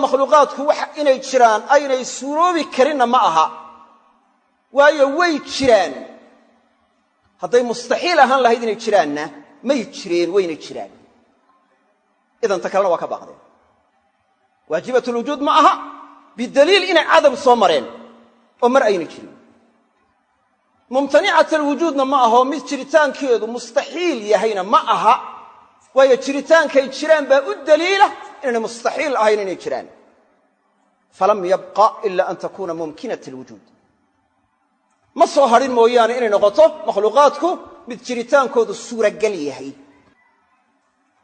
Makhluuqaadku wax inay jiraan aynay suuroobi karinna ma aha, waayo way jiraan. Hadday mustaxiil ahaan lahayd inay jiraanna may jireen, waynay jiraan. Idan ta kalena waa ka baaqdeen. Waajibatulwujuud ma aha bidaliil inay cadam soo mareen oo mar aynay jirin. Mumtanicat alwujuudna ma aho, mid jiritaankeedu mustaxiil yahayna ma aha, waayo jiritaankay jiraan baa u daliila inaynay mustaxiil ahayn inay jiraan. Falam yabqa ila an takuuna mumkinat alwujuud. Ma soo hadhin mooyaane inay noqoto makhluuqaadku mid jiritaankoodu suuragal yahay,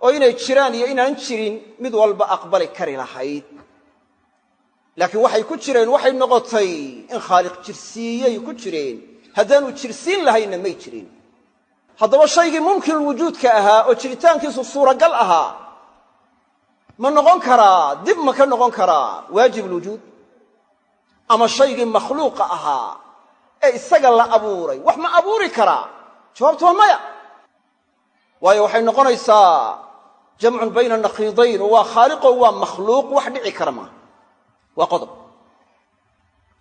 oo inay jiraan iyo inaan jirin mid walba aqbali kari lahayd. Laakiin waxay ku jireen, waxay noqotay in khaaliq jirsiiyey ku jireen. Haddaanu jirsiin lahaynna may jirin. Haddaba shaygii mumkinulwujuudka ahaa oo jiritaankiisu suuragal ahaa ma noqon karaa, dib ma ka noqon karaa waajib alwujuud? Ama shaygii makhluuqa ahaa ee isaga la abuuray wax ma abuuri karaa? Jawaabtu waa maya. Waayo waxay noqonaysaa jamcun bayna naqiidayn, oo waa khaaliqo waa makhluuq, wax dhici kara maaha. Waa qodob.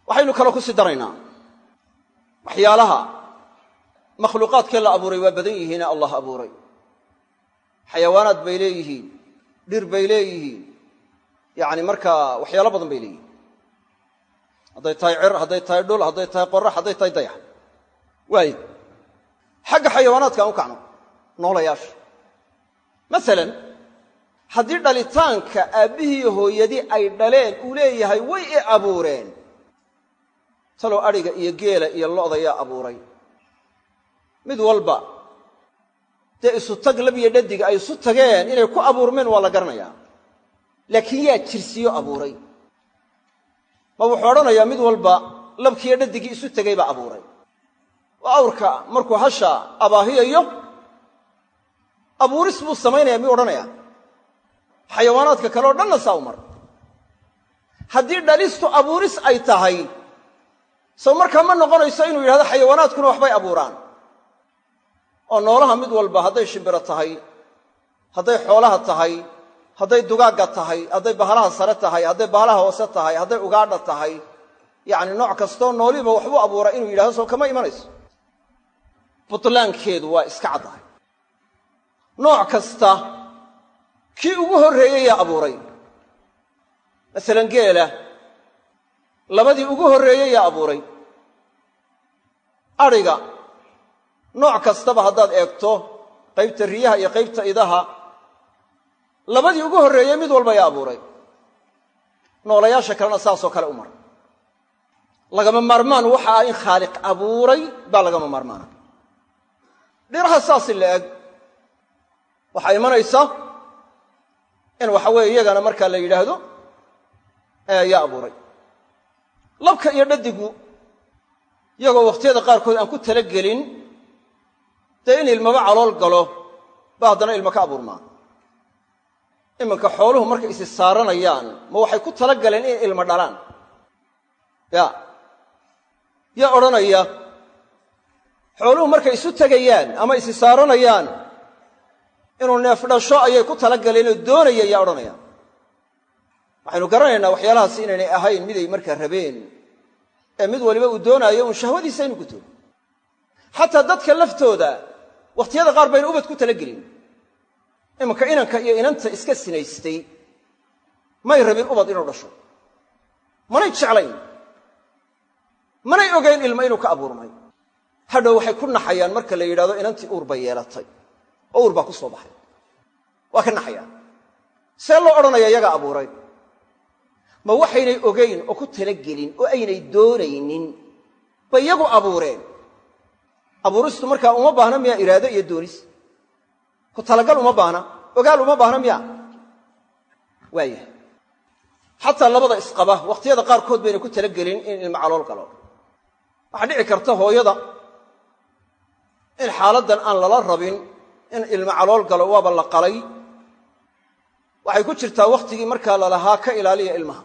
Waxaynu kaloo ku sii daraynaa waxyaalaha makhluuqaadkee la abuuray waa badan yihiine Allah abuuray. Xayawaanaad bay leeyihiin, dhir bay leeyihiin, yacni markaa waxyaalo badan bay leeyihiin. Hadday tahay cir, hadday tahay dhul, hadday tahay qorax, hadday tahay dayax. Waayo xagga xayawaanaadka aan u kacno, noolayaasha masalan Haddii dhalitaanka aabbihii hooyadii ay dhaleen uu leeyahay way i abuureen, talow adhiga iyo geela iyo lo'da yaa abuuray? Mid walba dee isu tag lab iyo dhadiga ay isu tageen inay ku abuurmeen waa la garanayaa, laakiin yaa jirsiyo abuuray? Ma wuxuu odhanayaa mid walba labkiiyo dhadigii isu tegay baa abuuray? Oo awrka markuu hasha abaahiyayo abuuris buu samaynaya miyuu odhanayaa? Xayawaanaadka kale o dhanna saa u mar. Haddii dhalistu abuuris ay tahay, sow markaa ma noqonayso inuu yidhahdo xayawaanaadkuna waxbay abuuraan? Oo noolaha mid walba hadday shimbiro tahay, hadday xoolaha tahay, hadday dugaagga tahay, hadday bahalaha sare tahay, hadday bahalaha hoose tahay, hadday ugaadha tahay, yacni nooc kastoo nooliba waxbuu abuuraa inuu yidhahdo soo kama imanayso. Butlaankeedu waa iska caddahay. Nooc kasta kii ugu horreeyey yaa abuuray. Masalan geela labadii ugu horreeyey yaa abuuray. Adhiga nooc kastaba haddaad eegto, qaybta riyaha iyo qaybta idaha, labadii ugu horreeyey mid walba yaa abuuray. Noolayaasha kalena saasoo kale u mar. Lagama maarmaan waxa ah in khaaliq abuuray baa lagama maarmaana. Dhiraha saasi la eg waxaa imanaysa in waxa weeye iyagana markaa la yidhaahdo yaa abuuray. Labka iyo dhadigu iyagoo wakhtiyada qaarkood aan ku talagelin dee in ilmaba calool galo ba haddana ilmo ka abuurmaa. Iminka xooluhu markay isi saaranayaan ma waxay ku talagaleen inay ilmo dhalaan? Ya yaa odhanaya xooluhu markay isu tegayaan ama isi saaranayaan inuu neef dhasho ayay ku talagaleen oo doonaya yaa odhanaya? Waxaynu garanaynaa waxyaalahaas inaynay ahayn miday markaa rabeen, ee mid waliba uu doonaayo uun shahwadiisa inuu guto. Xataa dadka laftooda wakhtiyada qaar bayna ubad ku talagelin. Iminka inanka iyo inanta iska sinaystay may rabin ubad inuu dhasho, manay jeclayn, manay ogayn ilmo inuu ka abuurmay. Hadhow waxay ku naxayaan marka la yidhahdo inantii uur bay yeelatay oo uur baa ku soo baxay, waa ka naxayaan. See loo odhanaya iyagaa abuuray? Ma waxaynay ogayn oo ku talagelin oo aynay doonaynin bay iyagu abuureen? Abuuristu markaa uma baahna miyaa iraado iyo doonis? Ku talagal uma baahna, ogaal uma baahna miyaa? Waaya xataa labada isqaba wakhtiyada qaarkood bayna ku talagelin in ilmo calool galo. Waxaa dhici karta hooyada in xaaladdan aan lala rabin in ilmo calool galo, waaba la qalay, waxay ku jirtaa wakhtigii markaa lalahaa ka ilaaliya ilmaha.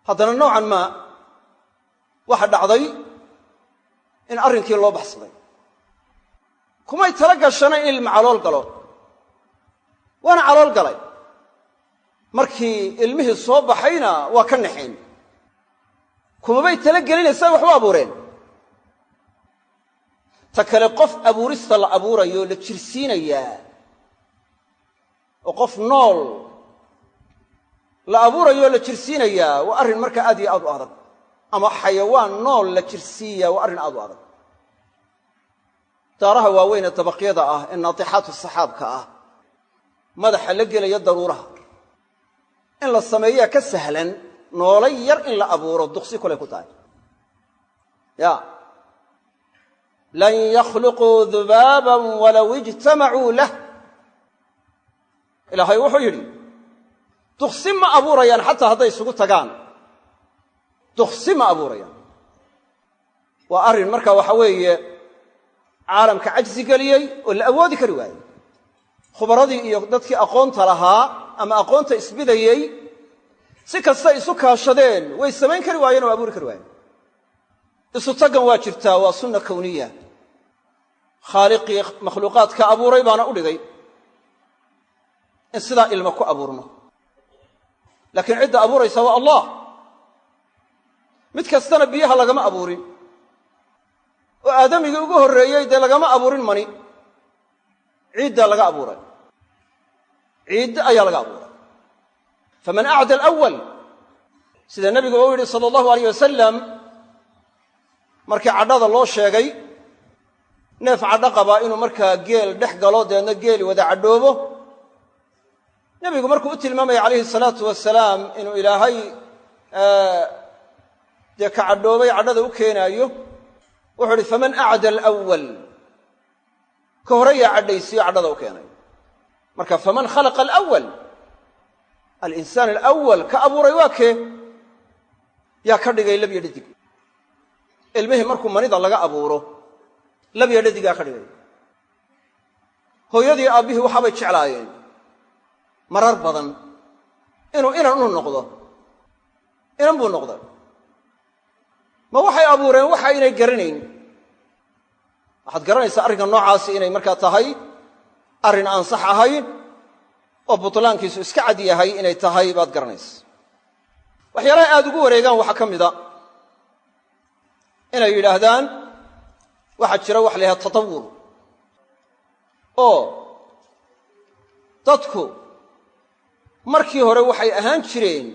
Haddana noocan maa waxa dhacday in arrinkii loo baxsaday. Kumay tala gashana in ilmo calool galo, waana calool galay. Markii ilmihii soo baxayna waa ka naxeen, kumabay tala gelinaysaa waxu abuureen. Ta kale, qof abuurista la abuurayo la jirsiinayaa oo qof nool la abuurayoo la jirsiinayaa waa arrin markaa aad iyo aad u adag. Ama xayawaan nool la jirsiiyaa waa arrin aad u adag. Daaraha waaweyn ee dabaqyada ah ee naatixaatu saxaabka ah, madaxa la gelaya daruuraha, in la sameeyaa ka sahlan noolay yar in la abuuro duqsi kolay ku tahay. Ya lan yakhluquu dubaaban walow ijtamacuu lah. Ilaahay wuxuu yidhi duqsi ma abuurayaan xataa hadday isugu tagaan, duqsi ma abuurayaan. Waa arrin marka waxa weeye caalamka cajsi geliyey oo la awoodi kari waayey. Khubaradii iyo dadkii aqoonta lahaa ama aqoonta isbidayey si kasta isu kaashadeen way samayn kari waayeen oo abuuri kari waayeen. Isu taggan waa jirtaa, waa sunna kowniya. Khaaliqii makhluuqaadka abuuray baana u dhigay in sidaa ilmo ku abuurno, laakiin cidda abuuraysa waa Allah. Mid kastana biyaha lagama abuurin, oo aadamigii ugu horreeyey dee lagama abuurin mani, ciiddaa laga abuuray, ciidda ayaa laga abuuray. Faman acda alawal, sida nebiguba u yidhi sala allahu alayh wasalam markii cadhada loo sheegay neef cadho qabaa inuu markaa geel dhex galo, dabeedna geeli wada cadhoobo, Nebigu markuu u tilmaamaya calayhi salaatu wasalaam inuu Ilaahay dee ka cadhoobay cadhada u keenaayo, wuxuu uhi faman acda alawal, ka horeyaa cadhaysiyo cadhada u keenay. Marka faman khalaqa alawal, alinsaan alawal ka abuuray waa kee? Yaa ka dhigay lab yo dhadig? Ilmihii markuu manida laga abuuro lab yo dhadigaa ka dhigay. Hooyadii aabbihii waxaabay jeclaayeen marar badan inuu inan u noqdo, inan buu noqday. Ma waxay abuureen waxa aynay garanayn? Waxaad garanaysaa arrinka noocaasi inay markaa tahay arrin aan sax ahayn oo butlaankiisu iska cad yahay inay tahay baad garanaysa. Waxyaalaha aad ugu wareegaan waxaa ka mida inay yidhaahdaan waxaa jira wax la yhaha tatawur, oo dadku markii hore waxay ahaan jireen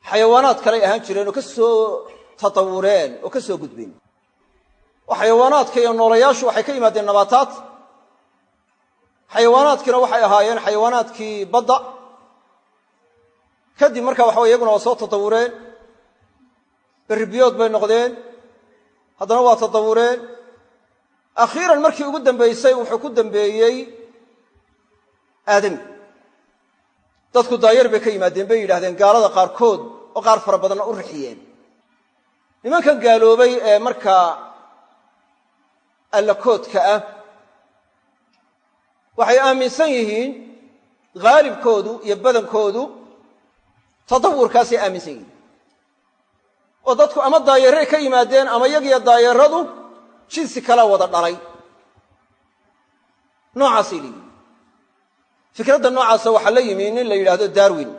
xayawaanaad kaley ahaan jireen oo ka soo tatawureen oo ka soo gudbeen. Oo xayawaanaadka iyo noolayaashu waxay ka yimaadeen nabaataad, xayawaanaadkiina waxay ahaayeen xayawaanaadkii badda. Kadib marka waxa wey iyaguna waa soo tatawureen, berribiyood bay noqdeen, haddana waa tatawureen. Akhiiran markii ugu dambaysay wuxuu ku dambeeyey aadami. Dadku daayar bay ka yimaadeen bay yidhahdeen gaalada qaarkood, oo qaar fara badanna u rixiyeen. Nimankan gaaloobay ee markaa allakoodka ah waxay aaminsan yihiin haalibkoodu iyo badankoodu tatawurkaasay aaminsan yihiin, oo dadku ama daayaray ka yimaadeen ama yagiyo daayaradu jinsi kala wada dhalay, noocaasay leeyihin. Fikradda noocaasa waxaa la yimi nin la yidhaahdo Darwin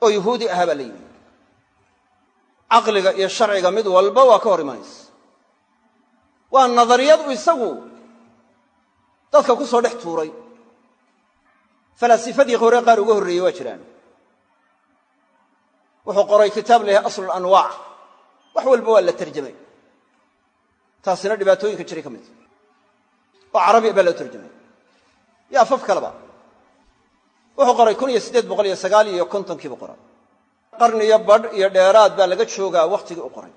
oo yuhuudi ahaa baa la yimi. Caqliga iyo sharciga mid walba waa ka hor imanaysa. Waa nadariyad u isagu dadka ku soo dhex tuuray. Falaasifadii hore qaar uga horreeyey waa jiraan. Wuxuu qoray kitaab la yahay Aslu Alanwaac, wax walba waa la tarjamay, taasina dhibaatooyinka jiray ka midta, oo carabi baa loo tarjamay iyo afaf kaleba. Wuxuu qoray 1859 buu qoray. Qarniyo badh iyo dheeraad baa laga joogaa wakhtigii u qoray.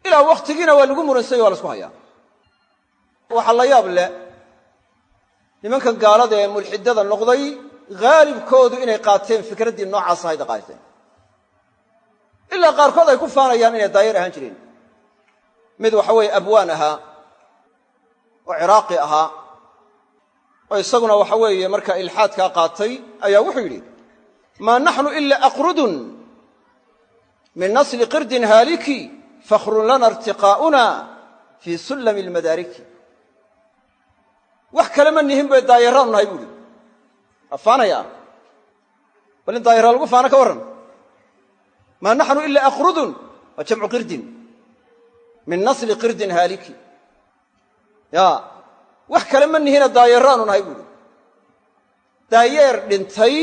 Ilaa wakhtigiina waa lagu muransay, waa la isku hayaa. Waxaa la yaab leh nimankan gaalada ee mulxidada noqday haalibkoodu inay qaateen fikraddii noocaas ahayd qaateen, ilaa qaarkood ay ku faanayaan inay daayar ahaan jireen. Mid waxa weeye abwaan ahaa oo ciraaqi ahaa oo isaguna waxa weeye markaa ilxaadkaa qaatay ayaa wuxuu yidhi maa naxnu ila aqrudun min nasli qirdin haaliki fakhrun lana irtiqaa'una fii sullami almadaariki. Wax kale ma nihin bay daayaraanu nahay buuhi. Waa faanayaa, bal in daayara lagu faano ka warran. Maa naxnu ila aqrudun waa jamcu qirdin min nasli qirdin haaliki. Ya wax kale ma nihina daayaraanu nahay buuhi. Daayeer dhintay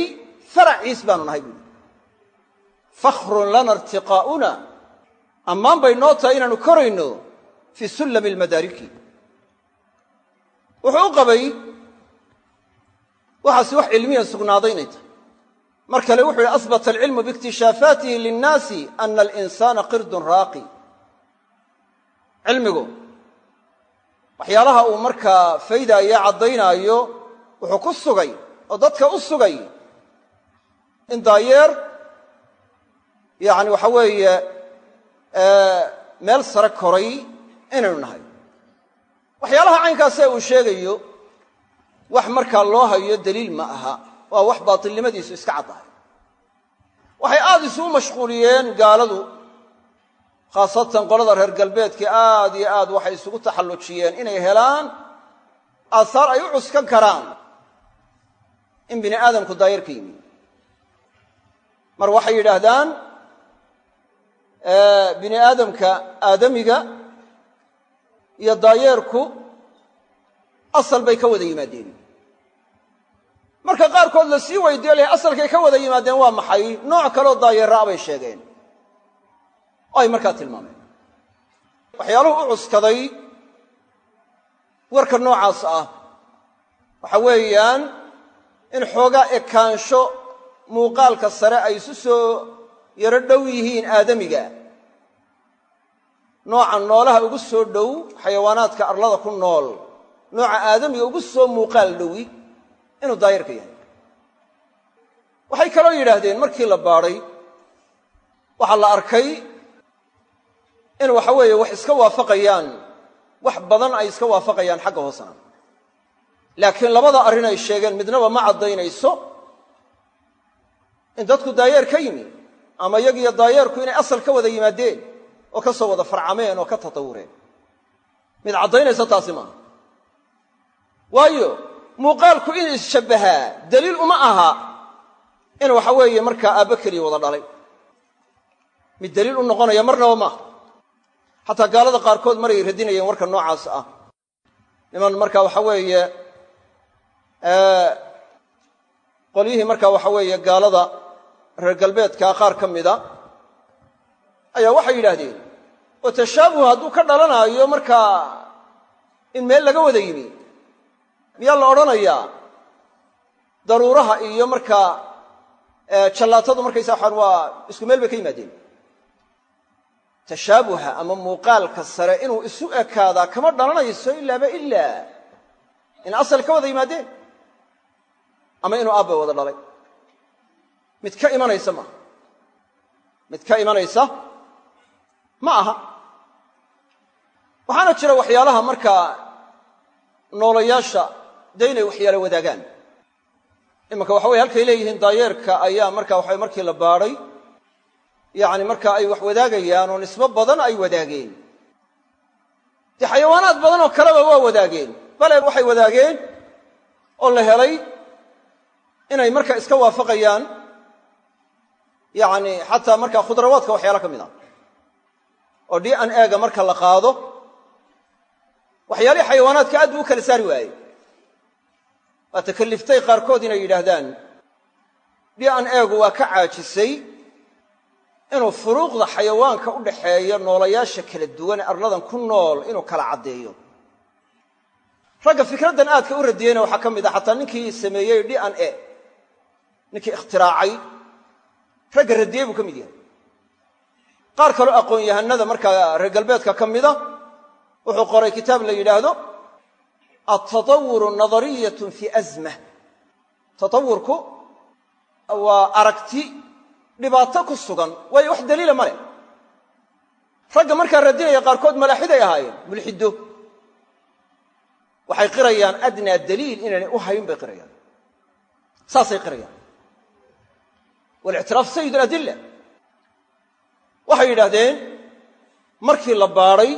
faraciis baanu nahay buuhi. Fakhrun lana irtiqaa'una, ammaan bay noo tahay inaannu korayno fii sullami almadaariki. Wuxuu u qabay waxaasi wax cilmiyan sugnaaday inay tahay. Mar kale wuxuu yihi asbata alcilmu biikhtishaafaatihi linnaasi ana alinsaana qirdun raaqi. Cilmigu waxyaalaha uu markaa faydaayo caddaynaayo wuxuu ku sugay oo dadka u sugay in daayeer yacni waxa weeye meel sare koray inaynu nahay. Waxyaalaha caynkaasee uu sheegayo wax markaa loo hayo daliil ma aha, waa wax baatilnimadiisu iska caddahay. Waxay aad isugu mashquuliyeen gaaladu, khaasatan qolada reer galbeedkii, aad iyo aad waxay isugu taxallujiyeen inay helaan aasaar ay u cuskan karaan in bini aadamku daayar ka yimi. Mar waxay yidhaahdaan bini aadamka aadamiga iyo daayeerku asal bay ka wada yimaadeen. Marka qaarkood la sii weydiiyo leh asalkay ka wada yimaadeen waa maxay, nooc kaloo daayeeraa bay sheegeen oo ay markaa tilmaameen. Waxyaaluhu u cuskaday warka noocaas ah waxa weeyaan in xoogaa ekaansho muuqaalka sare ay isu soo yaro dhow yihiin aadamiga, nooca noolaha ugu soo dhow xayawaanaadka arlada ku nool, nooca aadamiga ugu soo muuqaal dhowi inuu daayeerka yahay. Waxay kaloo yidhaahdeen markii la baadhay waxaa la arkay in waxa weeye wax iska waafaqayaan, wax badan ay iska waafaqayaan xagga hoosena. Laakiin labada arrin ay sheegeen midnaba ma caddaynayso in dadku daayeer ka yimi ama iyagiyo daayeerku inay asal ka wada yimaadeen oo ka soo wada farcameen oo ka tatawureen. Mid caddaynaysa taasi maaha. Waayo muuqaalku in isshabbahaa daliil uma aha in waxa weeye markaa aabbo keliya wada dhalay. Mid daliil u noqonaya marnaba maaha. Xataa gaalada qaarkood maray radinayeen warka noocaas ah. Niman markaa waxa weeye qolyihii markaa waxa weeye gaalada reer galbeedkaa qaar ka mida ayaa waxay yidhaahdeen oo tashaabuh hadduu ka dhalanaayo markaa in meel laga wada yimi, miyaa la odhanayaa daruuraha iyo markaa jallaatadu markaysa waxaan waa isku meel bay ka yimaadeen. Tashaabuha ama muuqaalka sare inuu isu ekaadaa kama dhalanayso ilaaba ilaa in asal ka wada yimaadeen ama inuu aabba wada dhalay. Mid ka imanaysa maaha, mid ka imanaysa ma aha. Waxaana jira waxyaalaha markaa noolayaasha dee inay waxyaalo wadaagaan. Imanka waxa weye halkay leeyihiin daayeerka ayaa marka waxa markii la baadhay yacni marka ay wax wadaagayaan oo nisbo badan ay wadaageen. Dee xayawaanaad badan oo kaleba waa wadaageen, bale waxay wadaageen oo la helay inay marka iska waafaqayaan yacni xataa markaa khudrawaadka waxyaala ka mid ah oo d n a-ga marka la qaado waxyaalihii xayawaanaadka aad buu u kala saari waayey. Waa takalliftay qaarkood inay yidhaahdaan d n a-gu waa ka caajisay inuu furuuqda xayawaanka u dhaxeeya noolayaasha kala duwan ee arladan ku nool inuu kala caddeeyo. Ragga fikraddan aadka u radiyeyna waxaa ka mid ah xataa ninkii sameeyey d n a, ninkii ikhtiraacay, ragga radiyey buu ka mid yahay. Qaar kaloo aqoon-yahanada markaa reer galbeedka ka mida wuxuu qoray kitaab la yidhaahdo altatawuru nadariyatun fii azma. Tatawurku waa aragti dhibaato ku sugan, waayo wax daliila ma leh. Ragga markaa radinaya qaarkood malaaxiday ahaayeen, mulxido. Waxay qirayaan adnaa daliil inaanay u hayn bay qirayaan, saasay qirayaan. Walictiraaf sayid aladilla. Waxay yidhaahdeen markii la baadhay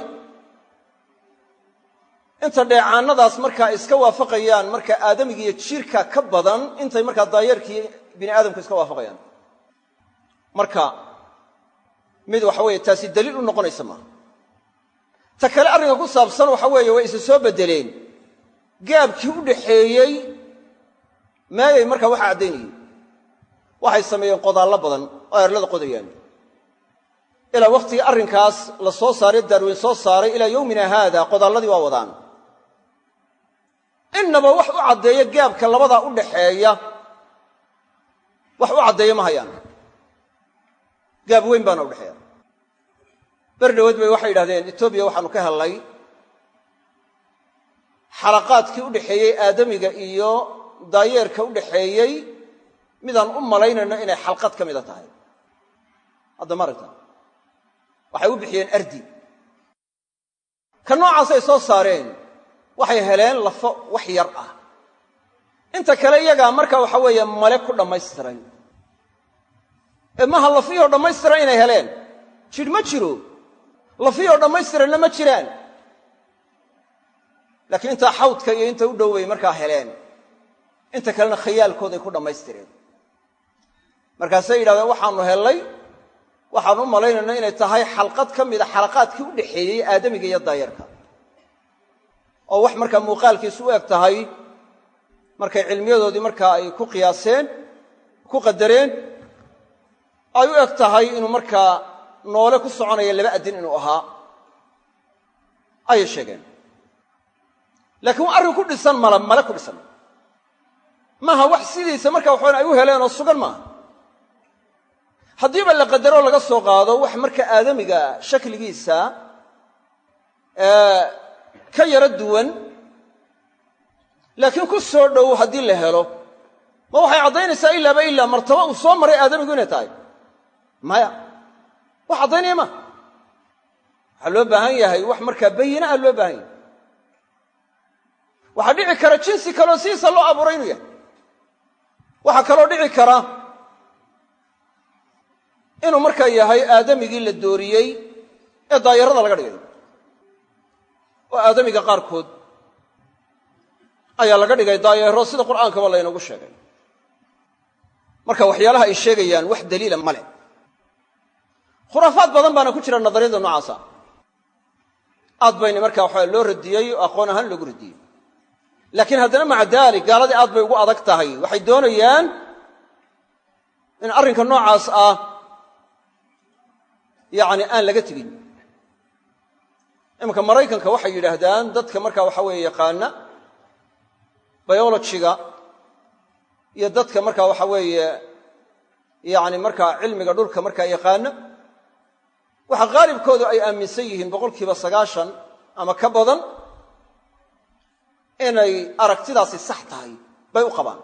inta dheecaannadaas markaa iska waafaqayaan markaa aadamigiiyo jiirka ka badan intay markaa daayeerkii bini aadamku iska waafaqayaan. Marka mid waxa weeye taasi daliil u noqonaysa maaha. Ta kale arrinka ku saabsan waxa weeye way isa soo beddeleen gaabkii u dhaxeeyey meeyay markaa waxa caddaynayeen. Waxay sameeyeen qodaallo badan oo erlada qodayaan ilaa wakhtigii arrinkaas la soo saaray, Darwin soo saaray, ilaa yowmina haada qodaalladii waa wadaan. Innaba wax u caddeeya gaabka labadaa u dhaxeeya, wax u caddeeya ma hayaan. Gaab weyn baana udhexeeya. Beri dhawood bay waxay yidhahdeen Etoobiya waxaanu ka hellay xalaqaadkii u dhexeeyey aadamiga iyo daayeerka u dhexeeyey midaan u malaynayno inay xalqad ka mida tahay. Hadda ma aragta waxay u bixiyeen ardi. Ka noocaasay soo saareen waxay heleen lafo wax yar ah. Inta kale iyagaa marka waxa weeye male ku dhammaystiray. Ee maha lafiyoo dhammaystiran inay heleen, jidh ma jiro, lafiyoo dhammaystiranna ma jiraan, laakiin intaa xawdka iyo inta u dhow bay markaa heleen, inta kalena khayaalkooday ku dhammaystireen. Markaasay yidhahdeen waxaanu hellay, waxaanu u malaynayna inay tahay xalqad ka mida xalaqaadkii u dhexeeyey aadamiga iyo daayarka, oo wax markaa muuqaalkiisu u eg tahay markay cilmiyadoodii markaa ay ku qiyaaseen, ku qadareen, ay u eg tahay inuu markaa noole ku soconaya laba addin inuu ahaa ayay sheegeen. Laakiin waa arrin ku dhisan male, male ku dhisan. Maaha wax sidiisa marka waxaan ay u heleen oo sugan maaha. Haddiiba la qadaro laga soo qaado wax marka aadamiga shakligiisa ka yaro duwan laakiin ku soo dhow haddii la helo, ma waxay caddaynaysaa ilaaba ilaa martaba uu soo maray aadamigu inay tahay? Maya, wax caddaynaya maa. Waxaa loo baahan yahay wax markaa bayina ah loo baahan yahay. Waxaa dhici kara jinsi kaloo sidiisa loo abuuray inuu yahay. Waxaa kaloo dhici kara inuu markaa yahay aadamigii la dooriyey ee daayarada laga dhigay. Oo aadamiga qaarkood ayaa laga dhigay daayaro, sida Qur'aankaba laynoogu sheegay. Marka waxyaalaha ay sheegayaan wax daliila ma leh. Khuraafaad badan baana ku jira nadariyada noocaasa. Aad bayna markaa waxaa loo radiyey oo aqoon ahaan loogu radiyey. Laakiin haddana maca daalik gaaladii aad bay ugu adag tahay. Waxay doonayaan in arrinka noocaas ah yacni aan laga tegin. Imanka Maraykanka waxay yidhaahdaan dadka markaa waxa weeye yaqaana biologiga iyo dadka markaa waxa weeye yacni markaa cilmiga dhulka markaa yaqaana, waxa qaalibkoodu ay aaminsan yihiin 90% ama ka badan inay aragtidaasi sax tahay bay u qabaan.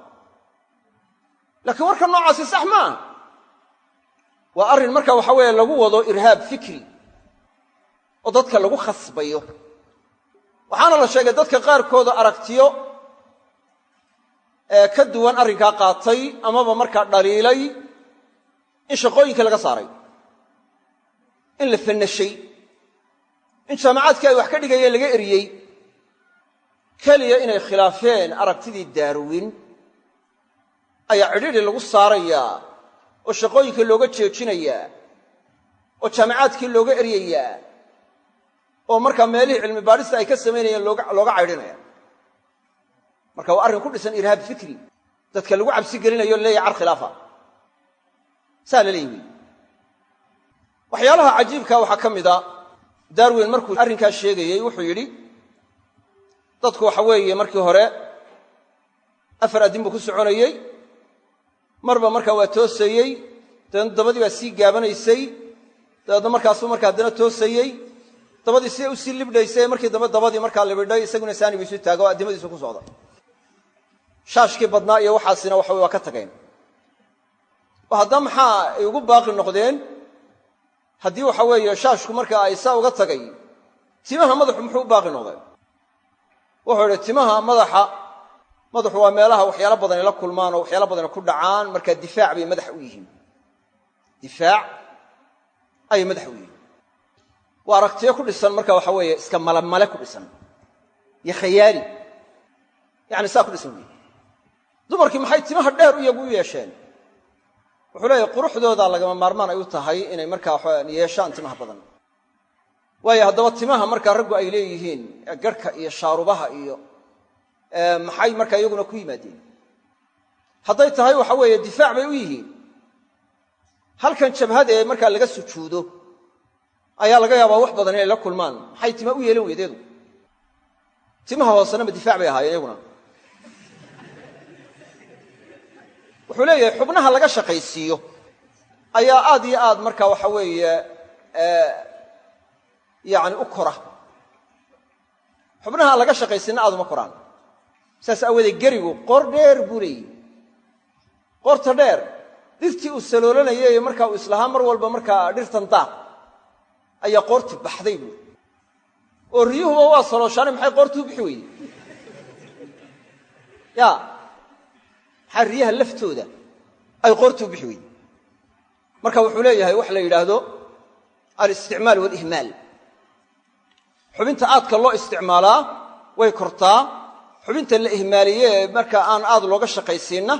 Laakiin warka noocaasi sax ma aha. Waa arrin marka waxa weeye lagu wado irhaab fikri oo dadka lagu khasbayo. Waxaana la sheegay dadka qaarkooda aragtiyo ka duwan arrinkaa qaatay amaba markaa dhaliilay in shaqooyinka laga saaray, in la fanashay, in jaamacaadkii ay wax ka dhigayeen laga eriyey, keliya inay khilaafeen aragtidii Darwin ayaa cidhiidhi lagu saarayaa oo shaqooyinkii looga jeejinayaa oo jaamacaadkii looga eryayaa oo markaa meelihii cilmi baadhista ay ka samaynayeen looga caydhinaya. Marka waa arrin ku dhisan irhaab fikri, dadka lagu cabsi gelinayo leeyahy car khilaafa saa la leeyahy. Waxyaalaha cajiibka waxaa ka mid a Darwin markuu arrinkaas sheegayey wuxuu yidhi dadku waxa weeye markii hore 4 addin buu ku soconayey, marba markaa waa toosayey, dabeedna dabadii baa sii gaabanaysay, dabeedna markaasuu markaa haddana toosayey, dabadii siday usii libdhaysay, markii dambe dabadii markaa libidhay, isaguna saani bu isu taago oo addimadiisu ku socda. Shaashkii badnaa iyo waxaasina waxa waa ka tageen. Oo haddana maxaa ay ugu baaqi noqdeen? Haddii waxa weeye shaashku markaa ay saa uga tagay, timaha madaxu muxuu u baaqi noqday? Wuxuu idhi timaha madaxa, madaxu waa meelaha waxyaalo badani la kulmaan oo waxyaalo badani ku dhacaan, markaa difaac bay madax u yihiin. Difaac ayay madax u yihiin. Waa aragtiyo ku dhisan marka waxa weeye iska malamale ku dhisan iyo khayaali, yacni saa ku dhisan weeye. Dumarkii maxay timaha dheer iyagu u yeesheen? Wuxuu leeyahay quruxdooda lagama maarmaan ay u tahay inay markaa yeeshaan timaha badan. Waayo haddaba timaha markaa raggu ay leeyihiin garhka iyo shaarubaha iyo maxay markaa iyaguna ku yimaadeen? Hadday tahay waxa weeye difaac bay u yihiin. Halkan jabhada ee markaa laga sujuudo ayaa laga yaabaa wax badan inay la kulmaan. Maxay tima u yeelan weydeedu? Timaha hoosena ma difaac bay ahaayeen iyaguna. Wuxuu leeyahay xubnaha laga shaqaysiiyo ayaa aad iyo aad markaa waxa weeye yacni u kora. Xubnaha laga shaqaysiina aad uma koraan. Saas aawadeed gerigu qoor dheer buu leeyihi. Qoorta dheer dhirtii uu saloolanayay markaa uu islahaa mar walba markaa dhirtan daaq ayaa qoorti baxday buuri. Oo riyuhuba waa salooshaane maxay qoortii u bixi weyday? Ya maxaa riyaha laftooda ay qoortii u bixi weyday? Marka wuxuu leeyahay wax la yidhaahdo alisticmaal waalihmaal. Xubinta aadka loo isticmaalaa way kortaa, xubinta la ihmaaliye ee marka aan aad looga shaqaysiinna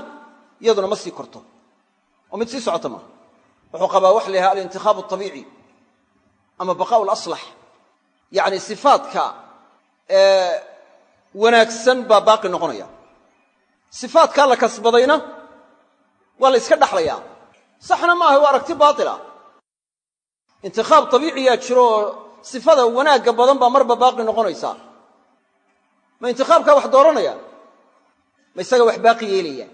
iyaduna ma sii korto oo mid sii socota maaha. Wuxuu qabaa wax la yidhaha alintikhaab altabiici ama baqaa'u alaslax, yacni sifaadka wanaagsan baa baaqi noqonaya, sifaadkaa la kasbadayna waa la iska dhaxlayaa. Saxna maaha, waa aragti baatila. Intikhaab tabiiciyaa jiro oo sifada wanaagga badan baa marba baaqi noqonaysaa. Ma intikhaabkaa wax dooranaya? Ma Ma isaga wax baaqi yeelaya?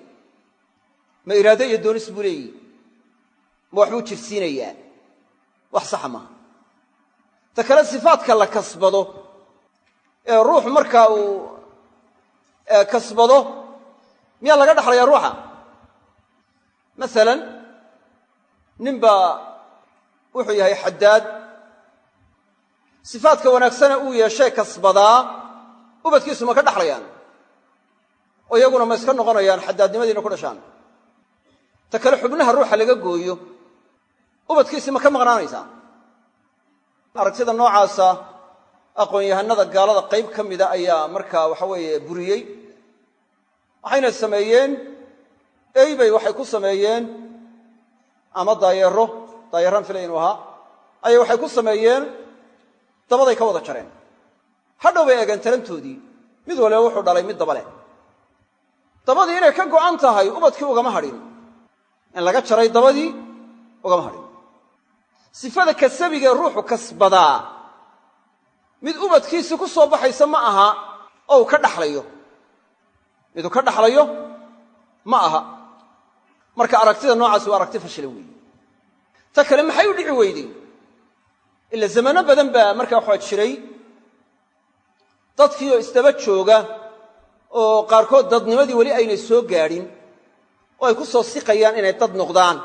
Ma iraado iyo doonis buu leeyihi? Ma waxbuu jirsiinayaa? Wax saxa maaha. Ta kale, sifaadka la kasbado ee ruux markaa uu kasbado miyaa laga dhaxlayaa ruuxa? Masalan, nin baa wuxuu yahay xaddaad, sifaadka wanaagsana uu yeeshee kasbadaa, ubadkiisu ma ka dhaxlayaan oo iyaguna ma iska noqonayaan xaddaadnimadiina ku dhashaan? Ta kale, xubnaha ruuxa laga gooyo ubadkiisi ma ka maqnaanaysaa? Aragtida noocaasa aqoon-yahanada gaalada qayb ka mida ayaa markaa waxa weeye buriyey. Waxayna sameeyeen eybay waxay ku sameeyeen, ama daayeero, daayeeraan filay inuu ahaa, ayay waxay ku sameeyeen dabaday ka wada jareen. Hadhow bay eegeen tarantoodii, mid waliba wuxuu dhalay mid daba leh. Dabadii inay ka go'an tahay ubadkii ugama hadhin, in laga jaray dabadii ugama hadhin. Sifada kasabigee ruuxu kasbadaa mid ubadkiisi ku soo baxaysa ma aha oo uu ka dhaxlayo, miduu ka dhaxlayo ma aha. Marka aragtida noocaasi waa aragti fashilan weeye. Ta kale, maxay u dhici weydey? Ila zamano badan baa markaa waxaa jiray dadkii oo isdaba jooga oo qaarkood dadnimadii weli aynay soo gaadhin oo ay ku soo siqayaan inay dad noqdaan,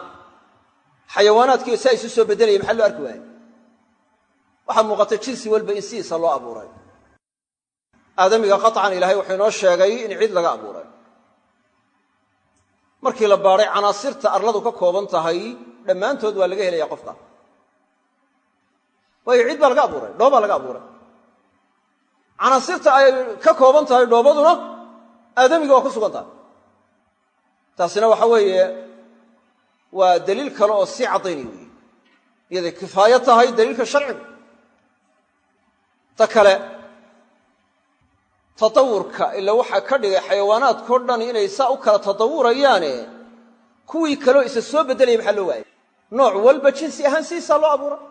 xayawaanaadkiio saa isu soo beddelaya, maxaa loo arki waayey? Waxaa muuqata jinsi walba in sidiisa loo abuuray. Aadamiga qaطcan ilaahay wuxuu inoo sheegay in cid laga abuuray. Markii la baadhay canaasirta arladu ka kooban tahay dhammaantood waa laga helaya qofka, waayo cid baa laga abuuray, dhoobaa laga abuuray. Canaasirta ay ka kooban tahay dhoobaduna aadamiga waa ku sugan tahay. Taasina waxa weeye waa daliil kale oo sii caddaynaya weeye, iyaday kifaayo tahay daliilka sharcigu. Ta kale, tatawurka ila waxaa ka dhigay xayawaanaadkao dhan inay saa u kala tatawurayaane, kuwii kaleo isa soo beddelaya maxaa loo waayay? Nooc walba jinsi ahaan siisaa loo abuuray.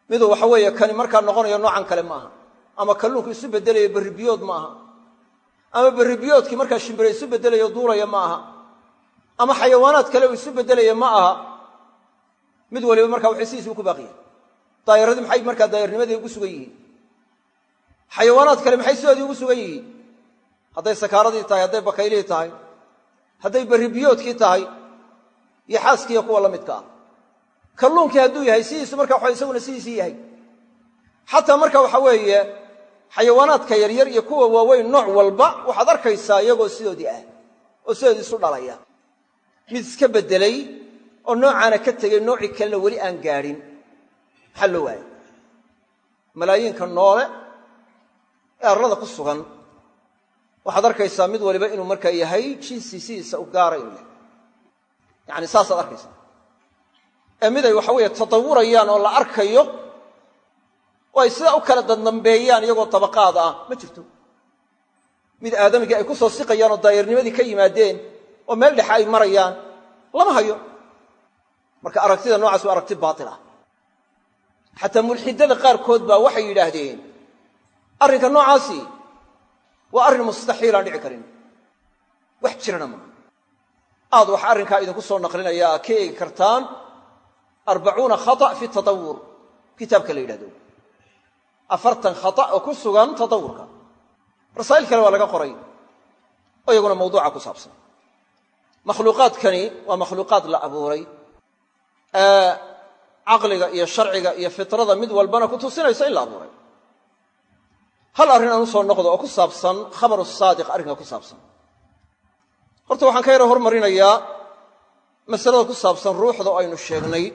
Miduu waxa weeye kani markaa noqonayo noocan kale ma aha, ama kalluunku isu beddelayo berribiyood ma aha, ama berribiyoodkii markaa shimbire isu beddelayo duulaya ma aha, ama xayawaanaad kale uu isu beddelaya ma aha. Mid waliba markaa waxay sidiisuu ku baaqiyahay. Daayaradii maxay markaa daayarnimadii ugu sugan yihiin? Xayawaanaad kale maxay sidoodii ugu sugan yihiin? Hadday sakaaradii tahay, hadday bakaylihii tahay, hadday berribiyoodkii tahay, iyo xaaskiiyo kuwa la midka ah. Kalluunkii hadduu yahay sidiisu marka waxa isaguna sidiisii yahay. Xataa marka waxa weeye xayawaanaadka yaryar iyo kuwa waaweyn nooc walba waxaad arkaysaa iyagoo sidoodii ah oo sidoodii isu dhalaya. Mid iska beddelay oo noocaana ka tegey noocii kalena weli aan gaadhin, maxaa loo waayay? Malaayiinka noole ee arlada ku sugan waxaad arkaysaa mid waliba inuu markaa yahay jinsi sidiisa u gaara inuu yahay, yacani saasaad arkaysaa. Ee mid ay waxa weeye tatawurayaan oo la arkayo oo ay sidaa u kala dandambeeyaan iyagoo tabaqaad ah ma jirto. Mid aadamigii ay ku soo siqayaan oo daayarnimadii ka yimaadeen oo meel dhexe ay marayaan lama hayo. Marka aragtida noocaas waa aragti baatil ah. Xataa mulxidada qaarkood baa waxay yidhaahdeen arrinka noocaasi waa arrin mustaxiil aan dhici karin, wax jirana maaha. Aad waxa arrinkaa idinku soo naqlinayaa ka eegi kartaan 40 khata' fi tatawur, kitaabka la yidhahdo 40 khata' oo ku sugan tatawurka. Rasaa'il kale waa laga qoray oo iyaguna mawduuca ku saabsan. Makhluuqaadkani waa makhluuqaad la abuuray, caqliga iyo sharciga iyo fitrada mid walbana ku tusinaysa in la abuuray. Hal arrin aan u soo noqdo oo ku saabsan khabaru saadiq, arrinka ku saabsan. Horta waxaan ka yara hormarinayaa masalada ku saabsan ruuxda oo aynu sheegnay.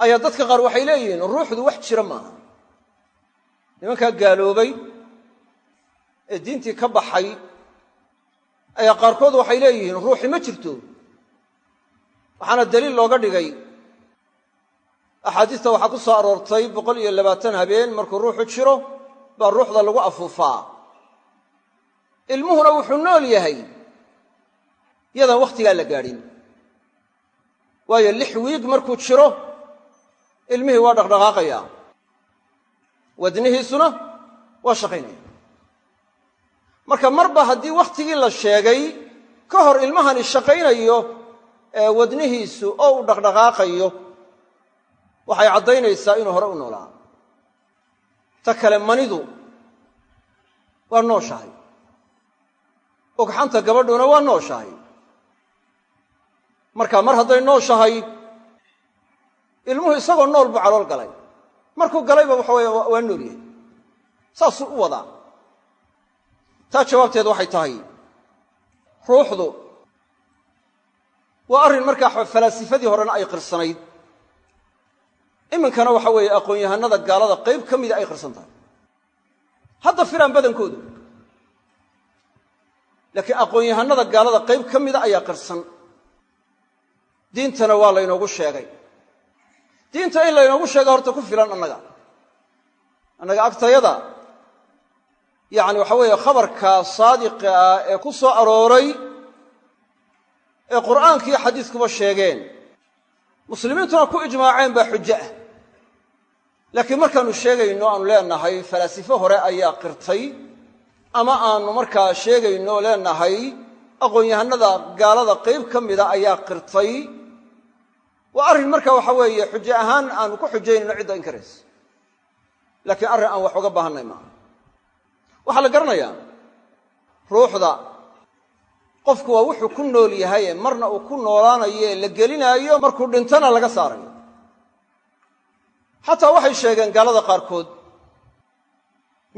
Ayaa dadka qaar waxay leeyihiin ruuxdu wax jira maaha. Nimankaa gaaloobay ee diintii ka baxay ayaa qaarkood waxay leeyihiin ruuxi ma jirto. Waxaana daliil looga dhigay axaadiista waxaa ku soo aroortay 120 habeen markuu ruuxu jiro baa ruuxda lagu afuufaa. Ilmuhuna wuxuu nool yahay yadaan wakhtigaa la gaadhin, waayo 6 wiig markuu jiro ilmihii waa dhaqdhaqaaqayaa, wadnihiisuna waa shaqaynaya. Marka marba haddii wakhtigii la sheegay ka hor ilmahani shaqaynayo ee wadnihiisu oo uu dhaqdhaqaaqayo, waxay caddaynaysaa inuu hore u noolaa. Ta kale, manidu waa nooshahay, ogxanta gabadhuna waa nooshahay. Marka mar hadday nooshahay, ilmuhu isagoo nool buu calool galay. Markuu galayba waxa weeye waa nool yahay, saasuu u wadaa. Taa jawaabteedu waxay tahay ruuxdu waa arrin markaa falaasifadii horena ay qirsanayd, iminkana waxa weeye aqoon-yahanada gaalada qayb ka mida ay qirsan tahay. Hadda firaan badankoodu, laakiin aqoon-yahanada gaalada qayb ka mida ayaa qirsan. Diintana waa laynoogu sheegay. Diinta in laynoogu sheega horta ku filan annaga agtayada. Yacni waxa weeye khabarka saadiqa ah ee ku soo arooray ee qur'aanka iyo xadiiskuba sheegeen, muslimiintuna ku ijmaaceen, baa xujo ah. Laakiin markaannu sheegayno aanu leenahay falaasifo hore ayaa qirtay, ama aanu markaa sheegayno leenahay aqoon-yahanada gaalada qayb ka mida ayaa qirtay, waa arrin marka waxa weeye xujo ahaan aanu ku xujaynayno cidda inkaraysa, laakiin arrin aan wax uga baahannay maaha. Waxaa la garanayaa ruuxda qofku waa wuxuu ku nool yahaye, marna uu ku noolaanaye la gelinaayo, markuu dhintana laga saarayo. Xataa waxay sheegeen gaalada qaarkood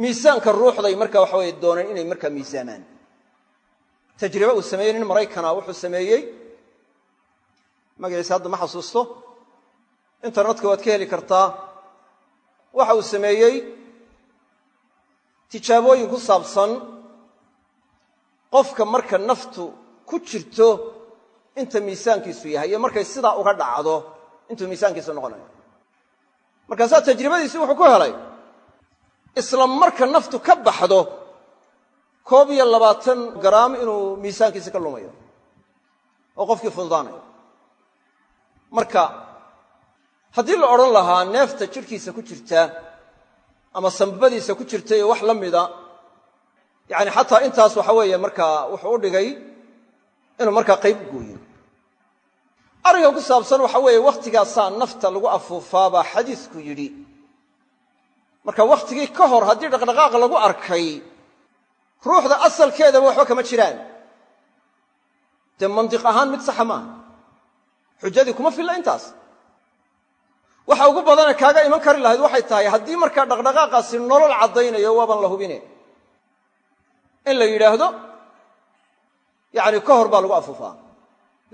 miisaanka ruuxday marka waxa weye dooneen inay markaa miisaamaan. Tajribe uu sameeyey nin Maraykana wuxuu sameeyey, magaciisa hadda ma xasuusto, internetka waad ka heli kartaa. Waxa uu sameeyey tijaabooyin ku saabsan qofka marka naftu ku jirto inta miisaankiisu yahay iyo markay sidaa uga dhacdo intuu miisaankiisu noqonayo. Markaasaa tajribadiisi wuxuu ku helay isla marka naftu ka baxdo 21 garaam inuu miisaankiisi ka lumayo oo qofkii fududaanayo. Marka haddii la odhan lahaa neefta jidhkiisa ku jirta ama sambabadiisa ku jirta iyo wax la mida, yacni xataa intaas waxa weeye markaa wuxuu u dhigay inuu markaa qayb u gooyo. Arrinka ku saabsan waxa weeye wakhtigaasaa nafta lagu afuufaa baa xadiisku yidhi. Marka wakhtigii ka hor haddii dhaqdhaqaaq lagu arkay, ruuxda asalkeedaba waxba kama jiraan. Dee mandiq ahaan mid saxa maaha, xujadii kuma filla intaas. Waxa ugu badane kaaga iman kari lahayd waxay tahay haddii markaa dhaqdhaqaaqaasi nolol caddaynayo, waaban la hubine, in la yidhaahdo yacni ka hor baa lagu afuufaa.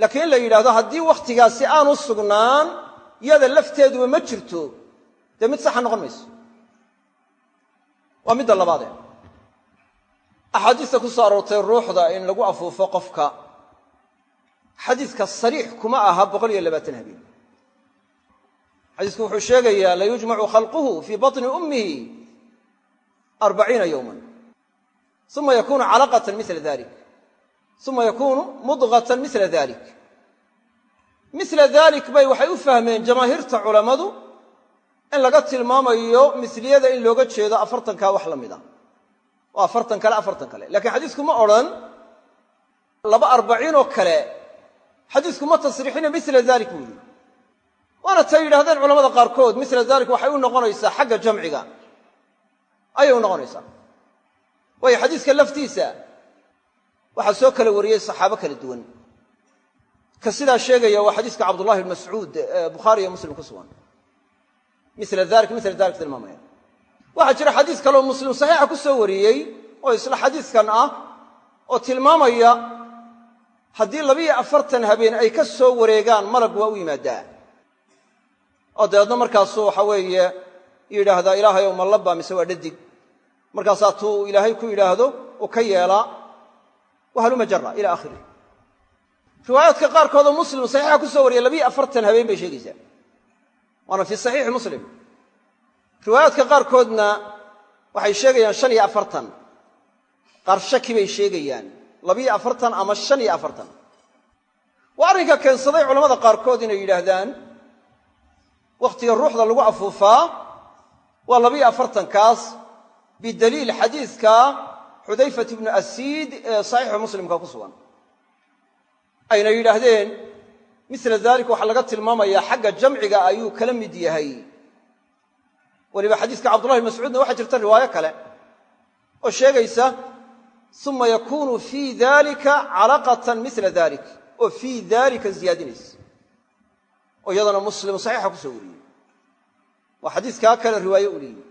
Laakiin in la yidhaahdo haddii wakhtigaasi aanu sugnaan yada lafteeduba ma jirto, dee mid saxa noqon mayso. Waa midda labaadee axaadiista ku soo aroortay ruuxda in lagu afuufo qofka, xadiiska sariix kuma aha 120 habeen. Xadiisku wuxuu sheegayaa layujmacu khalquhu fii batni ummihi 40 yowman, uma yakunu calaqatan mila dalik, uma yakunu mudqatan mila dalik. Mila dalik bay waxay u fahmeen jamaahiirta culammadu in laga tilmaamayo misliyada in looga jeedo 40kaa wax la mida, oo 40 kale 40 kale. Lakiin xadiisku ma odhan laba 40 oo kale, xadiisku ma tasriixina mila dalik buu yidhi. Waana tay yidhahdeen culamada qaarkood mila dalik waxay u noqonaysaa xagga jamciga ayay u noqonaysaa. Waayo xadiiska laftiisa waxaa soo kala wariyey saxaabo kala duwan. Ka sidaa sheegaya waa xadiiska Cabdullahi bn Mascuud ee Bukhaari iyo Muslim ku sugan, mila dalik mila dalik tilmaamaya. Waxaa jira xadiis kaleo Muslim saxiixa ku soo wariyey oo isla xadiiskan ah oo tilmaamaya haddii 42 habeen ay ka soo wareegaan malag waa u yimaadaa, oo dabeedna markaasuu waxa weeye yidhaahdaa ilaahayow ma labba mise waa dhadig. Markaasaa tuu ilaahay ku yidhaahdo uu ka yeelaa, wahaluma jara ila aakhirih. Riwaayaadka qaarkoodoo Muslim saxiixa ku soo wariyay 42 habeen bay sheegaysaa, waana fii saxiixi Muslim. Riwaayaadka qaarkoodna waxay sheegayaan 45, qaar shaki bay sheegayaan 42 ama 45. Waa arrinka keensaday culamada qaarkood inay yidhaahdaan wakhtiga ruuxda lagu afuufaa waa 42 kaas, bidaliil xadiiska Xudayfat ibnu Asiid ee saxiixa Muslimka ku sugan. Ayna yidhaahdeen misla dalik waxaa laga tilmaamayaa xagga jamciga ayuu kala mid yahay. Weliba xadiiska Cabdullahi bn Mascuudna waxaa jirta riwaayo kale oo sheegaysa uma yakunu fii dalika calaqatan mila dalik, oo fii dalika ziyaadinaysa, oo iyadana Muslim saxiixa kusoo wariyey. Waa xadiiskaa kale riwaaye u leeyihi.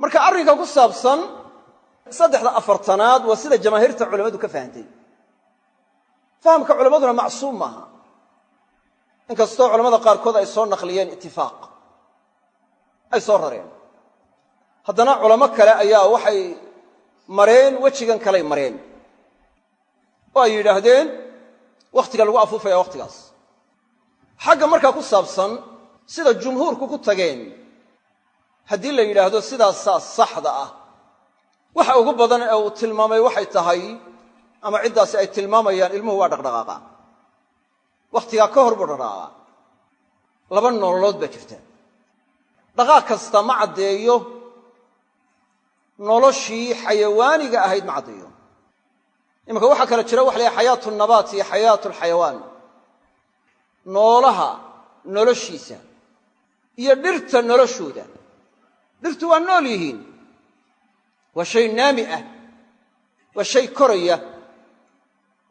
Marka arrinka ku saabsan saddexda afartanaad waa sida jamaahiirta culammadu ka fahantay. Fahamka culammaduna macsuum maaha, inkastoo culamada qaarkood ay soo naqliyeen itifaaq ay soo rareen, haddana culamo kale ayaa waxay mareen wejigan kaley mareen oo ay yidhaahdeen wakhtiga lagu afuufaya wakhtigaas. Xagga markaa ku saabsan sida jumhuurku ku tageen, haddii la yidhaahdo sidaasaa saxda ah, waxa ugu badan ee uu tilmaamay waxay tahay, ama ciddaasi ay tilmaamayaan, ilmuhu waa dhaqdhaqaaqa, wakhtigaa ka hor buu dhaqdhaqaaqa. Laba nololood baa jirta. Dhaqaaq kasta ma caddeeyo noloshii xayawaaniga ahayd, ma caddeeyo. Imanka waxaa kale jira waxa la yahay xayaatu nabaat iyo xayaatu alxayawaan, noolaha noloshiisa iyo dhirta noloshooda. Dhirtu waa nool yihiin, waa shay naami ah, waa shay koraya,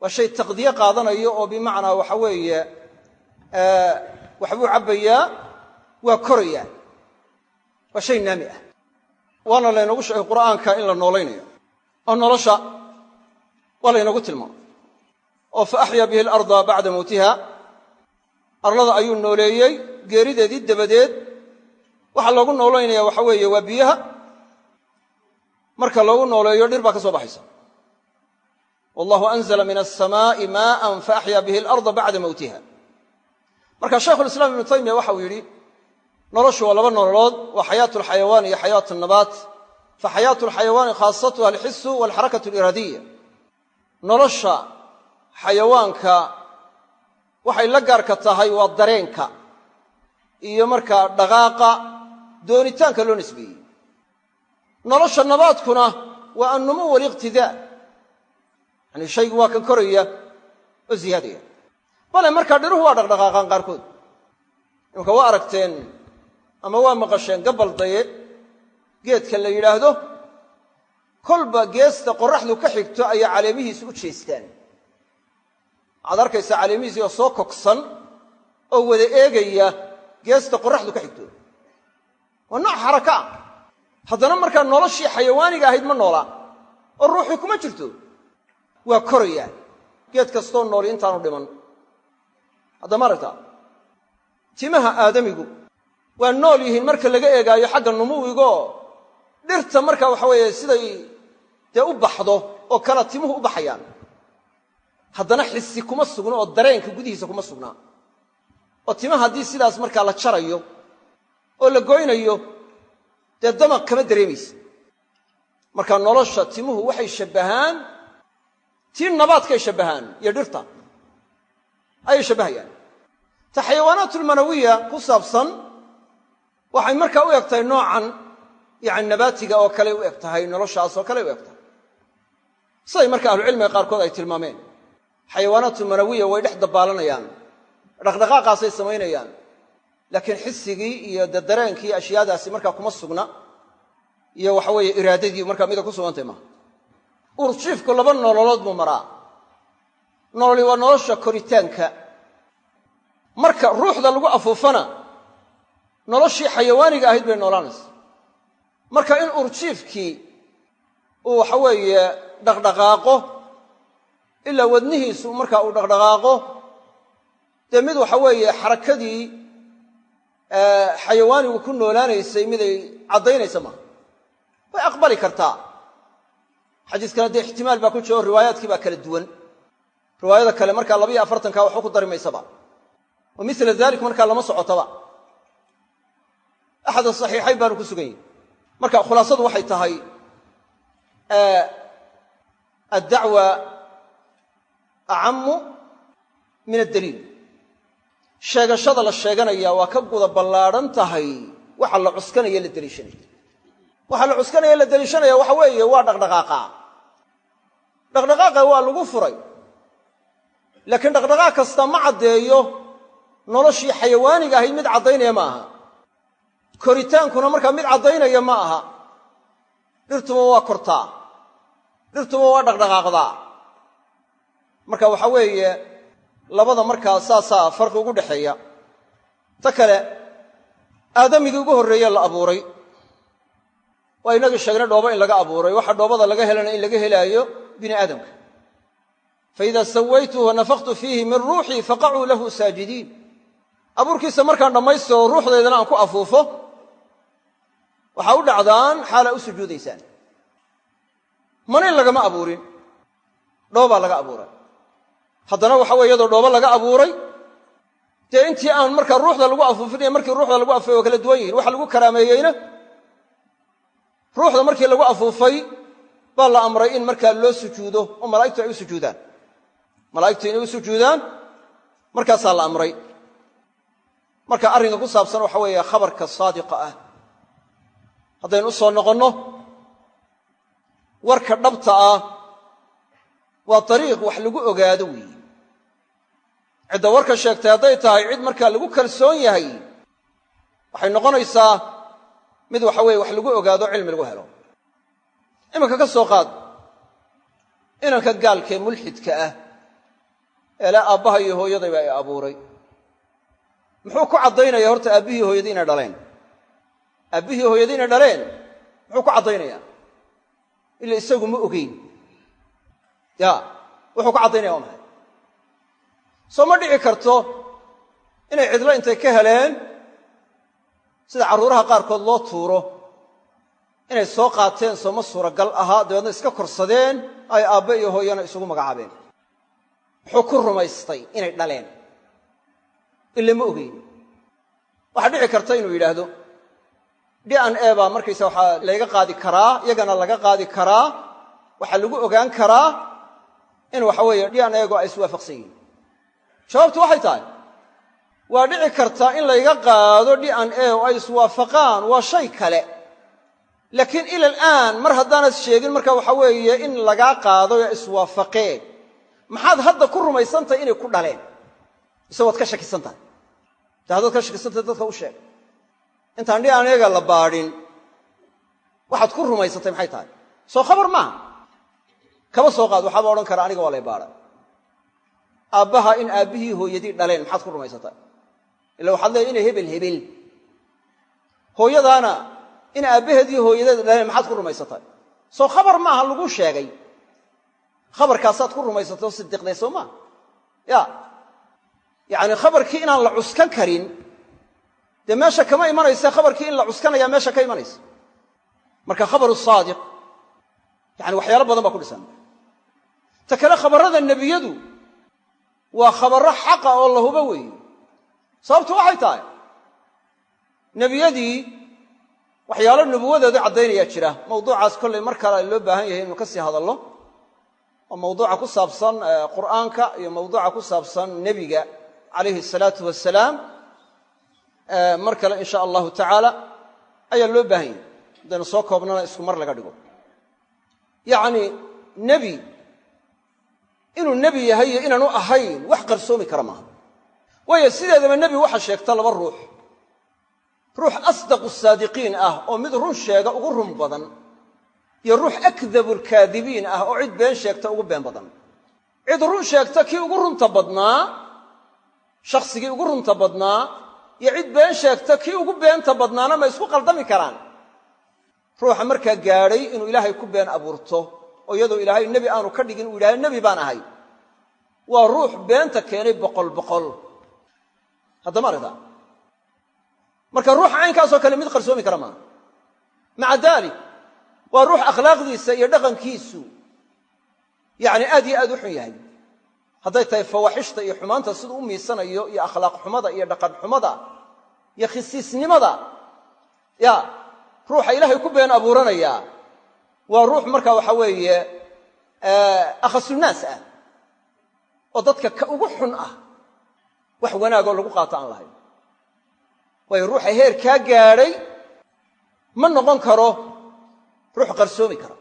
waa shay taqdiye qaadanayo oo bimacnaa waxa weeye waxbuu cabbayaa, waa korayaa, waa shay naami ah. Waana laynoogu sheegay qur'aanka in la noolaynayo oo nolosha waa laynoogu tilmaamay, oo fa axyaa bihi alarda bacda mowtiha, arlada ayuu nooleeyey geerideedii dabadeed. Waxaa loogu noolaynaya waxa weeye waa biyaha. Marka loogu nooleeyo dhir baa ka soo baxaysa. Wallahu anzala min alsamaa'i maa'an fa axyaa bihi alarda bacda mowtiha. Marka shaykhulislaam Ibnu Taymiya waxau yidhi noloshu waa laba nololood, waa xayaatu alxayawaan iyo xayaatu nabaat. Fa xayaatu alxayawaani khaasatuha alxisu walxarakatu aliraadiya. Nolosha xayawaanka waxay la gaarka tahay waa dareenka iyo markaa dhaqaaqa doonitaanka loo nisbeeyey. Nolosha nabaadkuna waa annumuw waliqtidaa, yani shaygu waa kan koraya oo ziyaadaya. Bale markaa dhiruhu waa dhaqdhaqaaqaan qaarkood. Imanka waa aragteen ama waa maqasheen gabaldaye geedka la yidhaahdo, kolba geesta qorraxdu ka xigto ayaa caleemihiisu u jeestaan. Waxaad arkaysaa caleemihiisi oo soo koksan oo wada eegaya geesta qorraxdu ka xigto. Waa nooc xaraka ah. Haddana markaa noloshii xayawaaniga ahayd ma noola oo ruuxii kuma jirto, waa korayaa geed kastoo nooli intaanu dhiman. Haddama aragtaa timaha aadamigu waa nool yihiin marka laga eegaayo xagga numuwigoo dhirta marka waxa weeye siday dee u baxdo oo kala timuhu u baxayaan, haddana xisi kuma sugna oo dareenka gudihiisa kuma sugnaa. Oo timaha haddii sidaas markaa la jarayo oo la goynayo dee damaq kama dareemaysa. Marka nolosha timuhu waxay shabbahaan tii nabaadkay shabbahaan iyo dhirta ayay shabbahayaan. Ta xayawaanaatulmanawiya ku saabsan waxay markaa u eg tahay noocan yani nabaatiga oo kale u eg tahay, noloshaas oo kale u eg tahay, siday marka ahlucilmiga qaarkood ay tilmaameen. Xayawaanaatulmanawiya way dhex dabaalanayaan, dhaqdhaqaaqaasay samaynayaan, laakiin xisigii iyo de dareenkii ashyaadaasi markaa kuma sugna, iyo waxa weeye iraadadii markaa mida ku sugantay maaha. Urjiifku laba nololood buu maraa. Nololi waa nolosha koritaanka. Marka ruuxda lagu afuufana noloshii xayawaaniga ahayd bay noolaanaysa. Marka in urjiifkii uu waxa weeye dhaqdhaqaaqo ilaa wadnihiisu markaa uu dhaqdhaqaaqo, dee mid waxa weeye xarakadii xayawaanigu ku noolaanaysay miday caddaynaysa maaha, way aqbali kartaa. Xadiiskana dee ixtimaal baa ku jiro, riwaayaadkii baa kala duwan. Riwaayada kale markaa 42 waxba ku dari maysaba, wa mila dalik markaa lama socotaba. Axad asaxiixayn baanu ku sugan yihi. Marka khulaasadu waxay tahay addacwa acamu min addaliil. Sheegashada la sheeganaya waa ka guda ballaadhan tahay waxa la cuskanaya la deliishanaya. Waxaa la cuskanaya la deliishanaya waxa weeye waa dhaqdhaqaaqa. Dhaqdhaqaaqa waa lagu furay, laakiin dhaqdhaqaaq kasta ma caddeeyo noloshii xayawaaniga ahayd mid caddaynaya ma aha. Koritaankuna markaa mid caddaynaya ma aha. Dhirtuba waa kortaa, dhirtuba waa dhaqdhaqaaqdaa. Marka waxa weeye labada markaa saasaa farqi ugu dhexeeya. Ta kale, aadamigii ugu horreeye la abuuray waa inagii sheegnay dhoobo in laga abuuray. Waxa dhoobada laga helana in laga helaayo bini aadamka. Faida sawaytuhu wanafaktu fiihi min ruuxii faqacuu lahu saajidiin. Abuurkiisa markaan dhammaystiro ruuxdaydana aan ku afuufo, waxaa u dhacdaan xaalaa u sujuudaysaan. Mana in lagama abuurin, dhoobaa laga abuuray. Haddana waxa weye iyadoo dhoobo laga abuuray, dee intii aan markaa ruuxda lagu afuufinaya markii ruuxda lagu afuufay waa kala duwan yihin. Waxa lagu karaameeyeyna ruuxda markii lagu afuufay baa la amray in markaa loo sujuudo oo malaa'igtu ay u sujuudaan. Malaa'igtu inay u sujuudaan markaasaa la amray. Marka arrinka ku saabsan waxa weeye khabarka saadiqa ah haddaynu u soo noqonno, warka dhabta ah waa dariiq wax lagu ogaado weeye. Cidda warka sheegtay hadday tahay cid markaa lagu kalsoon yahay, waxay noqonaysaa mid waxa weye wax lagu ogaado, cilmi lagu helo. Iminka ka soo qaad inanka gaalkee mulxidka ah eele aabbaha iyo hooyadayba ay abuuray. Muxuu ku caddaynaya horta aabbihii hooyadii inay dhaleen? Aabbihii hooyadii inay dhaleen muxuu ku caddaynaya? Ila isagu ma ogeyn. Ya, wuxuu ku caddaynaya waa maxay? Soo ma dhici karto inay cidlo intay ka heleen, sida carruuraha qaarkood loo tuuro, inay soo qaateen? Sooma suuragal ahaa? Dabeedna iska korsadeen, ay aabbe iyo hooyana isugu magacaabeen. Muxuu ku rumaystay inay dhaleen? Ila ma ogeyn. Waxaa dhici karta inuu yidhaahdo DNA baa markaysa waxaa layga qaadi karaa, iyagana laga qaadi karaa, waxaa lagu ogaan karaa in waxa weeye DNA-gu ay iswaafaqsan yihiin. Jawaabtu waxay tahay, waa dhici kartaa in layga qaado DNA oo ay iswaafaqaan, waa shay kale. Laakiin ila alaan mar haddaanad sheegin marka waxa weeye in lagaa qaado ee iswaafaqeen, maxaad hadda ku rumaysantahay inay ku dhaleen? Mise waad ka shakisan tahay? De haddaad ka shakisantahay, dadka u sheeg. Intaan DNA-ga la baadhin waxaad ku rumaysatay maxay tahay? Soo khabar maaha? Kaba soo qaad waxaaba odhan kara, aniga waa lay baadhay. Aabbaha in aabbihii hooyadii dhaleen maxaad ku rumaysatay? Ila waxaad leeday inay hebel hebel. Hooyadaana in aabbaheedii hooyadeed dhaleen maxaad ku rumaysatay? Soo khabar maaha lagu sheegay? Khabarkaasaad ku rumaysatay oo sidiqday, soo maa? Ya, yacni khabarkii inaan la cuskan karin dee meesha kama imanaysa. Khabarkii in la cuskanayaa meesha ka imanaysa. Marka khabaru saadiq yani waxyaalo badan baa ku dhisan. Ta kale, khabarrada nebiyadu waa khabarro xaqa oo la hubo weeye. Sababtu waxay tahay, nebiyadii waxyaalo nubuwadooda cadaynayaa jira. Mawduucaas kollay mar kale loo baahan yahay inuu ka sii hadallo, oo mawduuca ku saabsan qur'aanka iyo mawduuca ku saabsan nebiga calayhi salaatu wasalaam, mar kale in sha allahu tacaala ayaa loo baahan yahay. Haddaynu soo koobnana isku mar laga dhigo. Yacni nebi inuu nebi yahay iyo inaanu ahayn wax qarsoomi kara maaha. Waayo, sideedaba nebi waxa sheegta laba ruux: ruux asdaqu saadiqiin ah oo mid run sheega ugu run badan, iyo ruux akdabu lkaadibiin ah oo cid been sheegta ugu been badan. Cid run sheegta kii ugu runta badnaa, shakhsigii ugu runta badnaa, iyo cid been sheegta kii ugu beenta badnaana ma isku qaldami karaan? Ruuxa markaa gaadhay inuu Ilaahay ku been abuurto oo iyadoo Ilaahay nebi aanu ka dhigin uu yidhahdo nebi baan ahay, waa ruux beenta keenay boqol boqol. Haddama aragtaa? Marka ruuxa caynkaasoo kale mid qarsoomi kara maaha. Maca daalik, waa ruux akhlaaqdiisa iyo dhaqankiisu yacni aad iyo aad u xun yahay, hadday tahay fawaaxishta iyo xumaanta siduu u miisanayo, iyo akhlaaq xumada iyo dhaqan xumada iyo khisiisnimada. Ya, ruuxa Ilaahay ku been abuuranaya waa ruux marka waxa weeye akhasunnaas ah oo dadka ka ugu xun ah, wax wanaagoo lagu qaato aan lahayn. Waayo, ruuxa heer kaa gaadhay ma noqon karo ruux qarsoomi kara.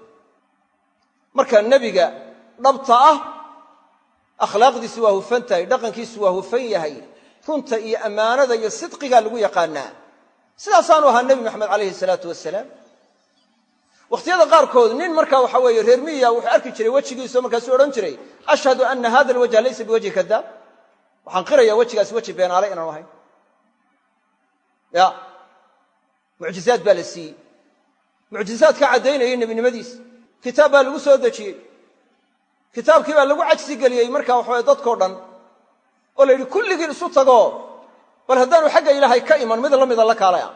Marka nebiga Dhabta ah akhlaaqdiisu waa hufan tahay, dhaqankiisu waa hufan yahay, runta iyo ammaanada iyo sidqigaa lagu yaqaanaa. Sidaasaanu ahaa Nebi Maxamed calayhi salaatu wasalaam. Wakhtiyada qaarkood nin markaa waxa weeye reer miya wuxuu arki jiray wejigiisao markaasuu odhan jiray ashhadu ana hada alwajha laysa biwajhi kadaab, waxaan qirayaa wejigaasi weji beenaale inaanu ahayn. Ya mucjizaad baa la siiyey, mucjizaad ka caddaynayay nebinimadiisa. Kitaab baa lagu soo dejiyey, kitaabkii baa lagu cajsi geliyey markaa waxaweye dadkao dhan, oo la yidhi kulligiin isu tago, bal haddaanu xagga Ilaahay ka iman mid la mida la kaalaya.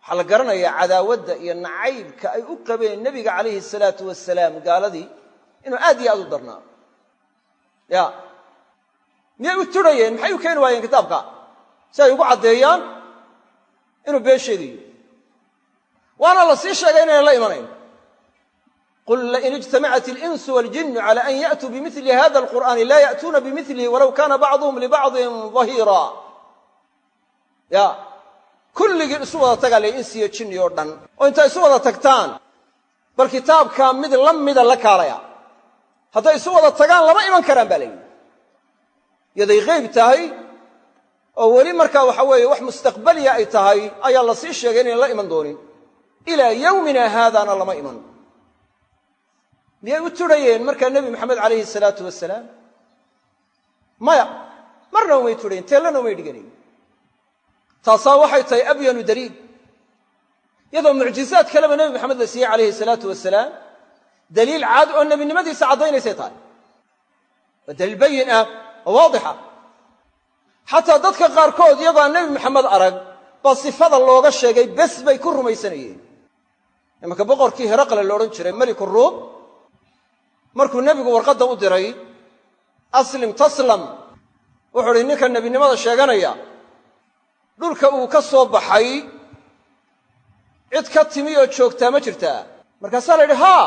Waxaa la garanayaa cadaawadda iyo nacaybka ay u qabeen nebiga calayhi salaatu wasalaam gaaladii inuu aad iyo aad u darnaa. Ya miyay u turhayeen? Maxay u keeni waayeen kitaabka si ay ugu caddeeyaan inuu been sheegayo? Waana la sii sheegay inaynan la imanayn. Qul lain ijtamacat alinsu waaljinnu cala an ya'tuu bimili hada alqur'aani laa ya'tuuna bimilihi walaw kana bacduhum libacdin dahiira. Ya kulligiin isu wada tagaa lay insiyo jinni oo dhan, oo intaa isu wada tagtaan bal kitaabkaa mid la mida la kaalaya. Hadday isu wada tagaan lama iman karaan baa la yidhi. Yaday qeyb tahay oo weli markaa waxa weeye wax mustaqbaliya ay tahay ayaa la sii sheegay inayn la iman doonin. Ilaa yowmina haadaana lama iman. Miyay u turhayeen markaa Nebi Maxamed calayhi salaatu wasalaam? Maya, marna umay turhayen, teellana umay dhiganayn. Taasaa waxay tahay abyanu daliil, iyadoo mucjizaad kaleba Nebi Maxamed la siiyey calayhi salaatu wasalaam daliil cad oo nebinimadiisa caddaynaysay tahay. Waa daliil bayin ah oo waadixa. Xataa dadka qaarkood iyagoo aan Nebi Maxamed arag baa sifada looga sheegay bes bay ku rumaysanayeen. Imanka boqorkii Heraqle la odhan jiray, meliku Ruum, markuu nebigu warqadda u diray aslim taslam, wuxuu uhi ninka nebinimada sheeganaya dhulka uu ka soo baxay cid ka timi oo joogtaa ma jirtaa? Markaasaa la yidhi haa,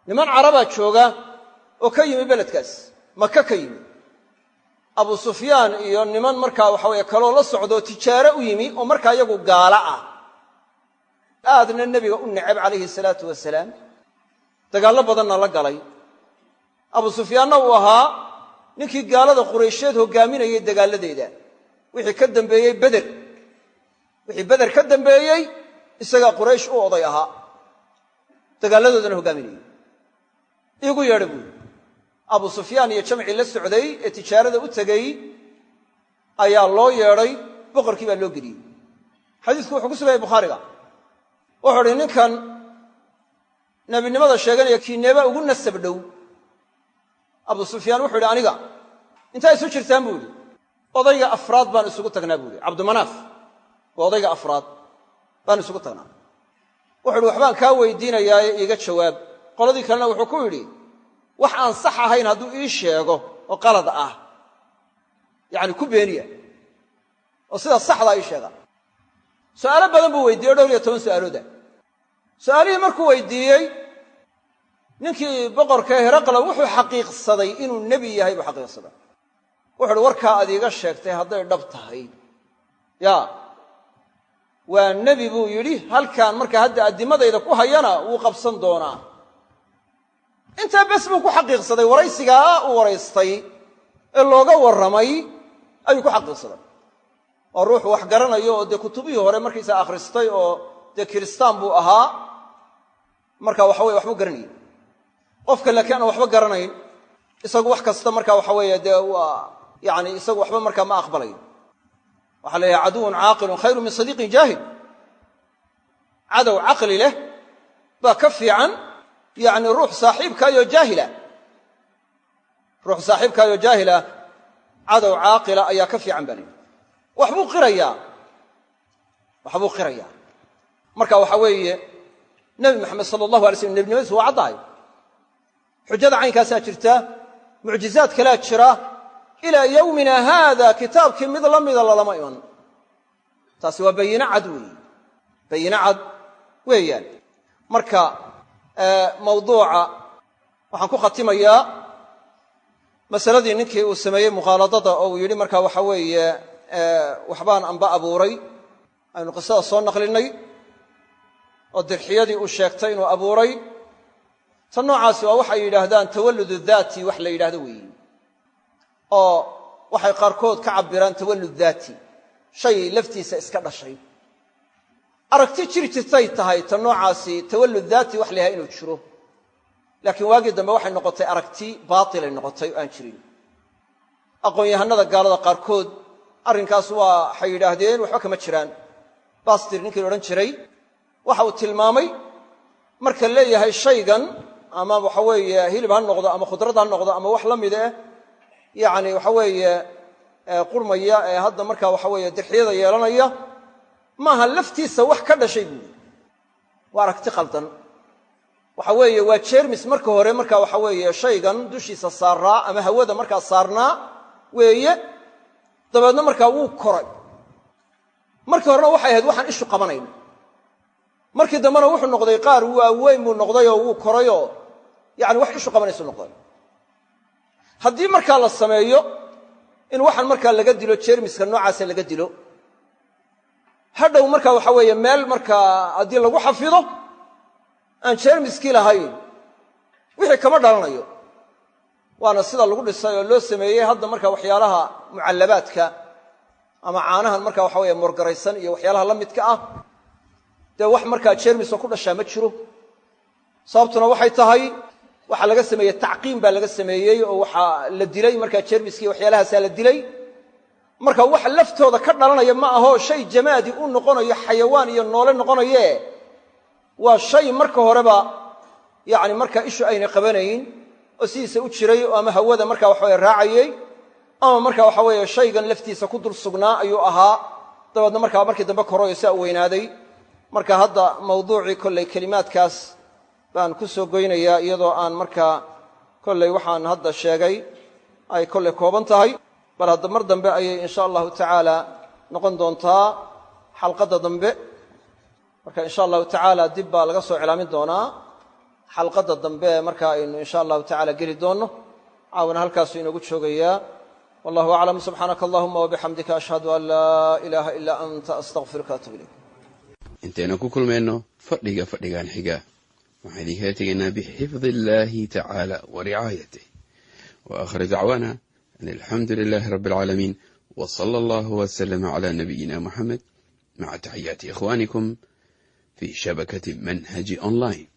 niman carabaa jooga oo ka yimi beledkaas, Maka ka yimi. Abu Sufyaan iyo niman markaa waxa weye kaloo la socdoo tijaaro u yimi oo markaa iyagu gaala ah, aadna nebiga u neceb calayhi salaatu wasalaam, dagaallo badanna la galay. Abu Sufyaanna uu ahaa ninkii gaalada Quraysheed hoggaaminayay dagaalladeeda. Wixii ka dambeeyey Beder, wixii Beder ka dambeeyey isagaa Quraysh u oday ahaa, dagaalladoodana hoggaaminayay. Iigu yeedha buuri. Abu Sufyaan iyo jamcii la socday ee tijaarada u tegey ayaa loo yeedhay, boqorkii baa loo geliyey. Xadiisku wuxuu ku sugayay Bukhaariga. Wuxuu uhi ninkan nebinimada sheeganaya kiineeba ugu nasab dhow. Abu Sufyaan wuxuu yidhi aniga intaa isu jirtaan buu yidhi, odayga afraad baan isugu tagnaa buu yidhi. Cabdumanaaf waa odayga afraad baan isugu tagnaa. Wuxu uhi waxbaan kaa weydiinayaaye iiga jawaab. Qoladii kalena wuxuu ku yidhi wax aan sax ahayn hadduu ii sheego oo qalad ah, yacni ku beeniya oo sidaa saxdaa ii sheega. Su'aalo badan buu weydiiyey o dhowr iyo toban su'aalooda. Su'aalihii markuu weydiiyey ninkii boqorka Heraqla wuxuu xaqiiqsaday inuu nebi yahay buu xaqiiqsaday. Wuxu uhi warkaa aad iiga sheegtay hadday dhab tahay, ya waa nebi buu yidhi, halkaan markaa hadda addimadayda ku hayana wuu qabsan doonaa. Intaa bes buu ku xaqiiqsaday, waraysigaa uu waraystay ee looga warramay ayuu ku xaqiiqsaday. Oo ruuxu wax garanayo oo dee kutubihii hore markiisa akhristay oo dee kiristaan buu ahaa, marka waxa weye waxbuu garanayay. Qofka laakiin aan waxba garanayn isagu wax kasta marka waxa weeye dee waa yani isagu waxba markaa ma aqbalayo. Waxaa la yidhaha caduwun caaqilun khayru min sadiiqin jaahil. Cadow caqli leh baa ka fiican yacni ruux saaxiibkaayoo jaahila. Ruux saaxiibkaayoo jaahila cadow caaqila ayaa ka fiican baa la yidhi. Waxbuu qirayaa, waxbuu qirayaa. Marka waxa weeye Nebi Maxamed sala allahu alay slam nebinimadiisu waa caddahay. Xujada caynkaasaa jirta, mucjizaad kalaa jira. Ilaa yowmina haada kitaabkii mid la mida lalama iman. Taasi waa bayino cad weeye, bayino cad weeyaan. Marka mawduuca waxaan ku khatimayaa masaladii ninkii uu sameeyey mukhaaladada oo uu yidhi marka waxa weeye waxbaan anba abuuray, aynu qisada soo naqlinay oo dirxiyadii uu sheegtay inuu abuuray. Tan noocaasi waa waxay yidhaahdaan tawalludu daati wax la yidhahdo weeye, oo waxay qaarkood ka cabbiraan tawallud daati, shay laftiisa iska dhashay. Aragti jiri jirtay tahay tan noocaasi tawallud daati wax la yhaha inuu jiro, laakiin waagii dambe waxay noqotay aragti baatilay noqotay oo aan jirin. Aqoon-yahanada gaalada qaarkood arrinkaas waxay yidhaahdeen waxba kama jiraan. Bastir ninkii la odhan jiray waxa uu tilmaamay marka leeyahay shaygan ama waxa weeye hilib ha noqdo ama khudrad ha noqdo ama wax la mid eh, yacni waxa weeye qurmaya ee hadda markaa waxa weeye dirxiyada yeelanaya, maaha laftiisa wax ka dhashay buuri. Waa aragti qaldan. Waxa weeye waa jermis marka hore marka waxa weeye shaygan dushiisa saaraa ama hawada markaa saarnaa weeye, dabeedna markaa wuu koray. Markii horena waxay ahayd waxaan ishu qabanayn, markii dambena wuxuu noqday qaar waaweyn buu noqdayoo wuu korayoo yani wax ishu qabanaysu noqday. Haddii markaa la sameeyo in waxaan markaa laga dilo jermiska noocaasa laga dilo, hadhow markaa waxa weeye meel markaa haddii lagu xafido aan jermiskii lahayn wixii kama dhalanayo. Waana sida lagu dhisay oo loo sameeyey hadda marka waxyaalaha mucallabaadka ama caanahan marka waxa weeye morgaraysan iyo waxyaalaha la midka ah, dee wax markaa jermisoo ku dhashaa ma jiro. Sababtuna waxay tahay waxaa laga sameeyey tacqiim baa laga sameeyey, oo waxaa la dilay markaa jermiskii waxyaalahaasaa la dilay. Marka wax laftooda ka dhalanaya ma aho shay jamaadi u noqonayo xayawaan iyo noole noqonaye, waa shay marka horeba yacni markaa ishu aynay qabanayn oo sidiisa u jiray, oo ama hawada marka waxaweye raacayey ama marka waxa weeye shaygan laftiisa ku dul sugnaa ayuu ahaa. Dabeedna markaa markii dambe koroyo siaa u weynaaday. Marka hadda mawduucii kollay kelimaadkaas baan ku soo goynayaa, iyadoo aan markaa kollay waxaan hadda sheegay ay kollay kooban tahay, bal hadda mar dambe ayay insha allahu tacaala noqon doontaa xalqadda dambe. Marka insha allahu tacaala dib baa laga soo cilaamin doonaa xalqadda dambe marka aynu insha allahu tacala geli doonno. Caawana halkaasuu inoogu joogayaa. Wallahu aclam. Subxaanaka allahuma wabixamdika ashhadu an laa ilaaha ilaa anta astaqfiruka atub ilayk. Intaynu ku kulmayno fadhiga fadhigan xiga, waxaan idinkala tegaynaa bixifdi illaahi tacaala wa ricaayatih, wa aakhir dacwaana an alxamdu lilaahi rabbi alcaalamiin, wa sala allahu wasalama calaa nabiyina muxamed, maca taxiyaati ikhwaanikum fi shabakati manhaji online.